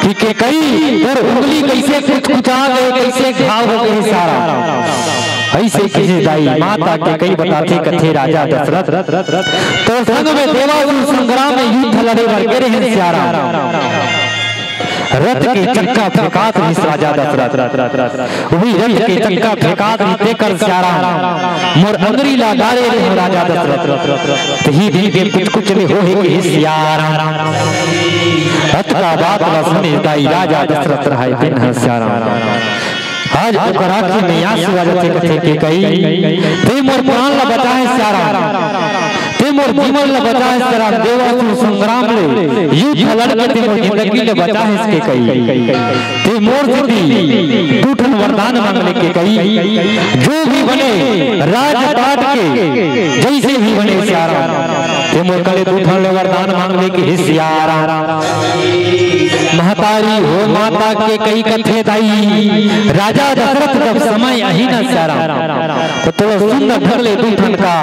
कि कैकई तोर उंगली कइसे कुचकुचा गे, कइसे घाव हो गे सियाराम। अइसे कहिस दाई, माता कैकई बताथे कथे राजा दशरथ, तोर संग में देवासुर संग्राम में युद्ध लड़े बर गे रहेन सियाराम। रथ के चक्का फेंकात रहिस राजा दशरथ। उही रथ के चक्का फेंकात रहिस तेकर सियाराम। मोर अंगरी ला डारे रहे राजा दशरथ। तही दिन के कुछ कुछ ले होहे कहिस सियाराम। अतका बात ला सुने दाई राजा दशरथ रहय तेन ह सियाराम। आज ओकर आँखी में आंसू आ जाथे, कथे कैकई, तैं मोर प्राण ला बचाहे सियाराम, तैं मोर जीवन ला बचाहे सियाराम, देवासुर संग्राम ले युद्ध लड़के तैं मोर जिंदगी ला बचाहे कैकई। तैं मोर सेती दू ठन वरदान मांग ले कैकई, जो भी बने राजपाट के जइसे भी बने सियाराम। तैं मोर करा ले दू ठन ले वरदान मांग ले कहिस सियाराम। महतारी हो माता कैकई कथे दाई, राजा दशरथ जब समय आही न सियाराम, त तोला सुंदर ढंग ले दू ठन का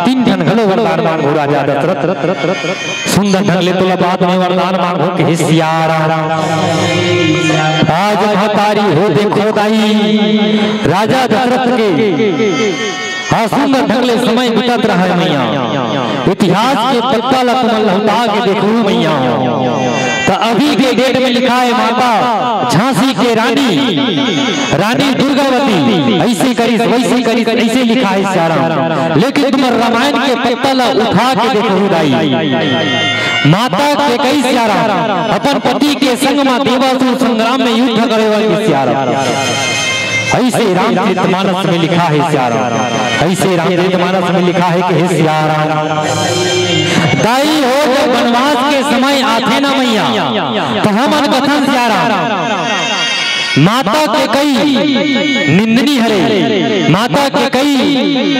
तीन ठन घलो वरदान मांगहूं राजा दशरथ। सुंदर ढंग ले तोला बाद में वरदान मांगहूं कहिस सियाराम। आज महतारी हो देखो दाई, राजा दशरथ के हाँ, सुंदर ढंग ले समय बीतत रहय मइया। इतिहास के पत्ता ला तुमन लहुटा के देखहू मइया। त अभी के डेट में लिखाय माता झांसी के रानी, रानी दुर्गावती अइसे करिस, वइसे करिस, अइसे लिखाय सियाराम। लेकिन तुमन रामायण के पत्ता ला उठा के देखहू दाई, माता कैकई सियाराम अपन पति के संग म देवासुर संग्राम में युद्ध करे वाली सियाराम। अइसे रामचरित मानस में लिखा हे सियाराम, अइसे रामचरित मानस में लिखा हे कि हे सियाराम, दाई हो जब बनवास के समय आथे ना मइया, त हमन कथन सियाराम, माता कैकई निंदनी हरे, माता कैकई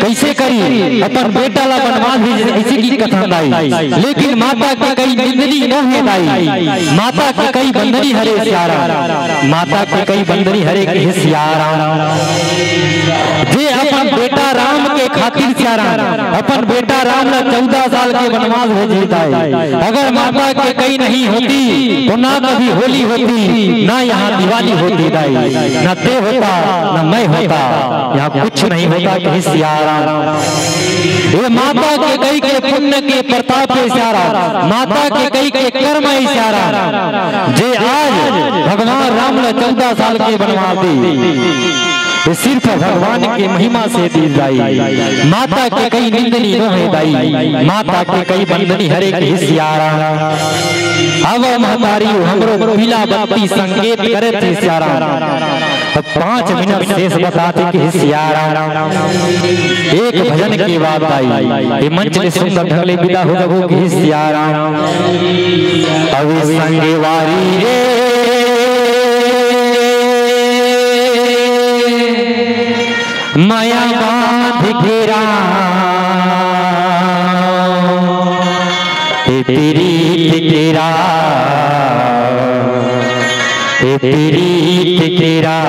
कइसे करी, अपन बेटा ला बनवास भेजे, अइसे की कथन दाई, लेकिन माता कैकई निंदनी नो हे दाई, माता कैकई बंदनी हरे सियाराम। माता कैकई बंदनी हरे कि हे सियाराम, जे अपन बेटा राम के खातिर सियाराम, अपन बेटा राम ला चौदह साल के बनवास भेजे दाई। अगर माता कैकई नहीं होती तो ना कभी होली होती, ना यहाँ दिवाली होती दाई, ना तैं होता, ना मैं होता, यहाँ कुछ नहीं होता कि हे सियाराम। ये माता कैकई के पुण्य के प्रताप हे सियाराम, माता कैकई के कर्म हे सियाराम। जे आज भगवान राम ला चौदह साल के बनवास दीस, ये सिर्फ भगवान के महिमा से दीस दाई। माता कैकई निंदनी नो हे दाई, माता कैकई बंदनी हरे कि हे सियाराम। अब महतारी हमरो पीला बत्ती संकेत करे थे सियाराम। अब पाँच मिनट शेष बताथे कि हे सियाराम। एक भजन के बाद दाई ये मंच ले सुंदर ढंग ले विदा हो जाबो कि हे सियाराम। अब संगवारी रे मया बांध के राम, ए प्रीत के राम, ए प्रीत के राम,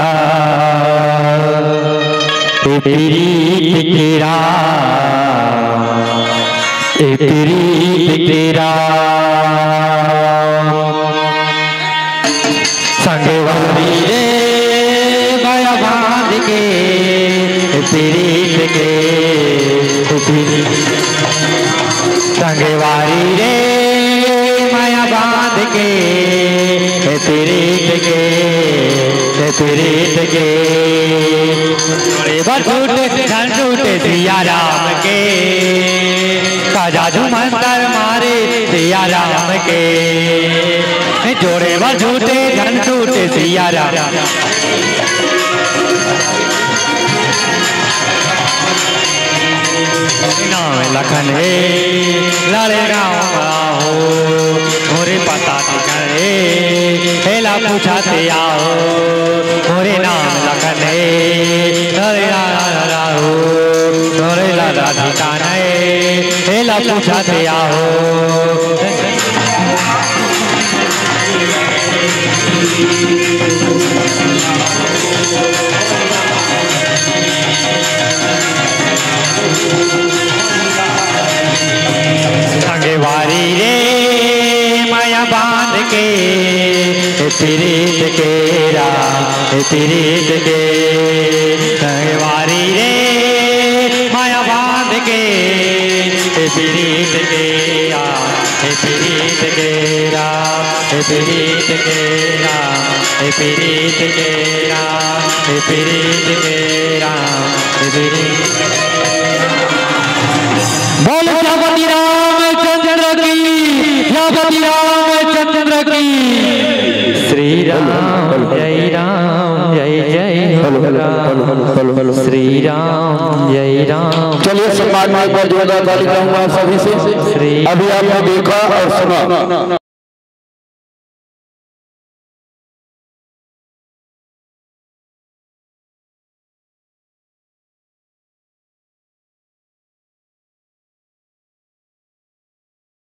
ए प्रीत के राम, ए प्रीत के राम। संगवारी रे मया बांध के प्रीत के, संगवारी रे मया बांध के प्रीत के, प्रीत के। जोड़े बर झूठ झन झूठ सिया राम के, का जादू मंतर मारे सिया राम के। जोड़े बर झूठे झन झूठ सिया राम। नाम लखन हे लड़े राम हो। पता नहीं, एला पूछत आहो, मोरे नाम लखन हे, तोरे ला राहु, तोरे ला राधिका नहीं, एला पूछत आहो। संगवारी रे, माया बांध के, ए पीरित के रा, ए पीरित के। संगवारी रे, माया बांध के, ए पीरित के रा, ए पीरित के रा, ए पीरित के रा, ए पीरित के रा, ए पीरित के रा, ए पीरित। बोल सियापति रामचंद्र की, सियापति रामचंद्र की। श्री राम, जय राम, जय जय हो राम। श्री राम, जय राम। चलिए, सम्मान में एक बार जोरदार ताली चाहूंगा आप सभी से। श्री अभी आपने देखा और सुना।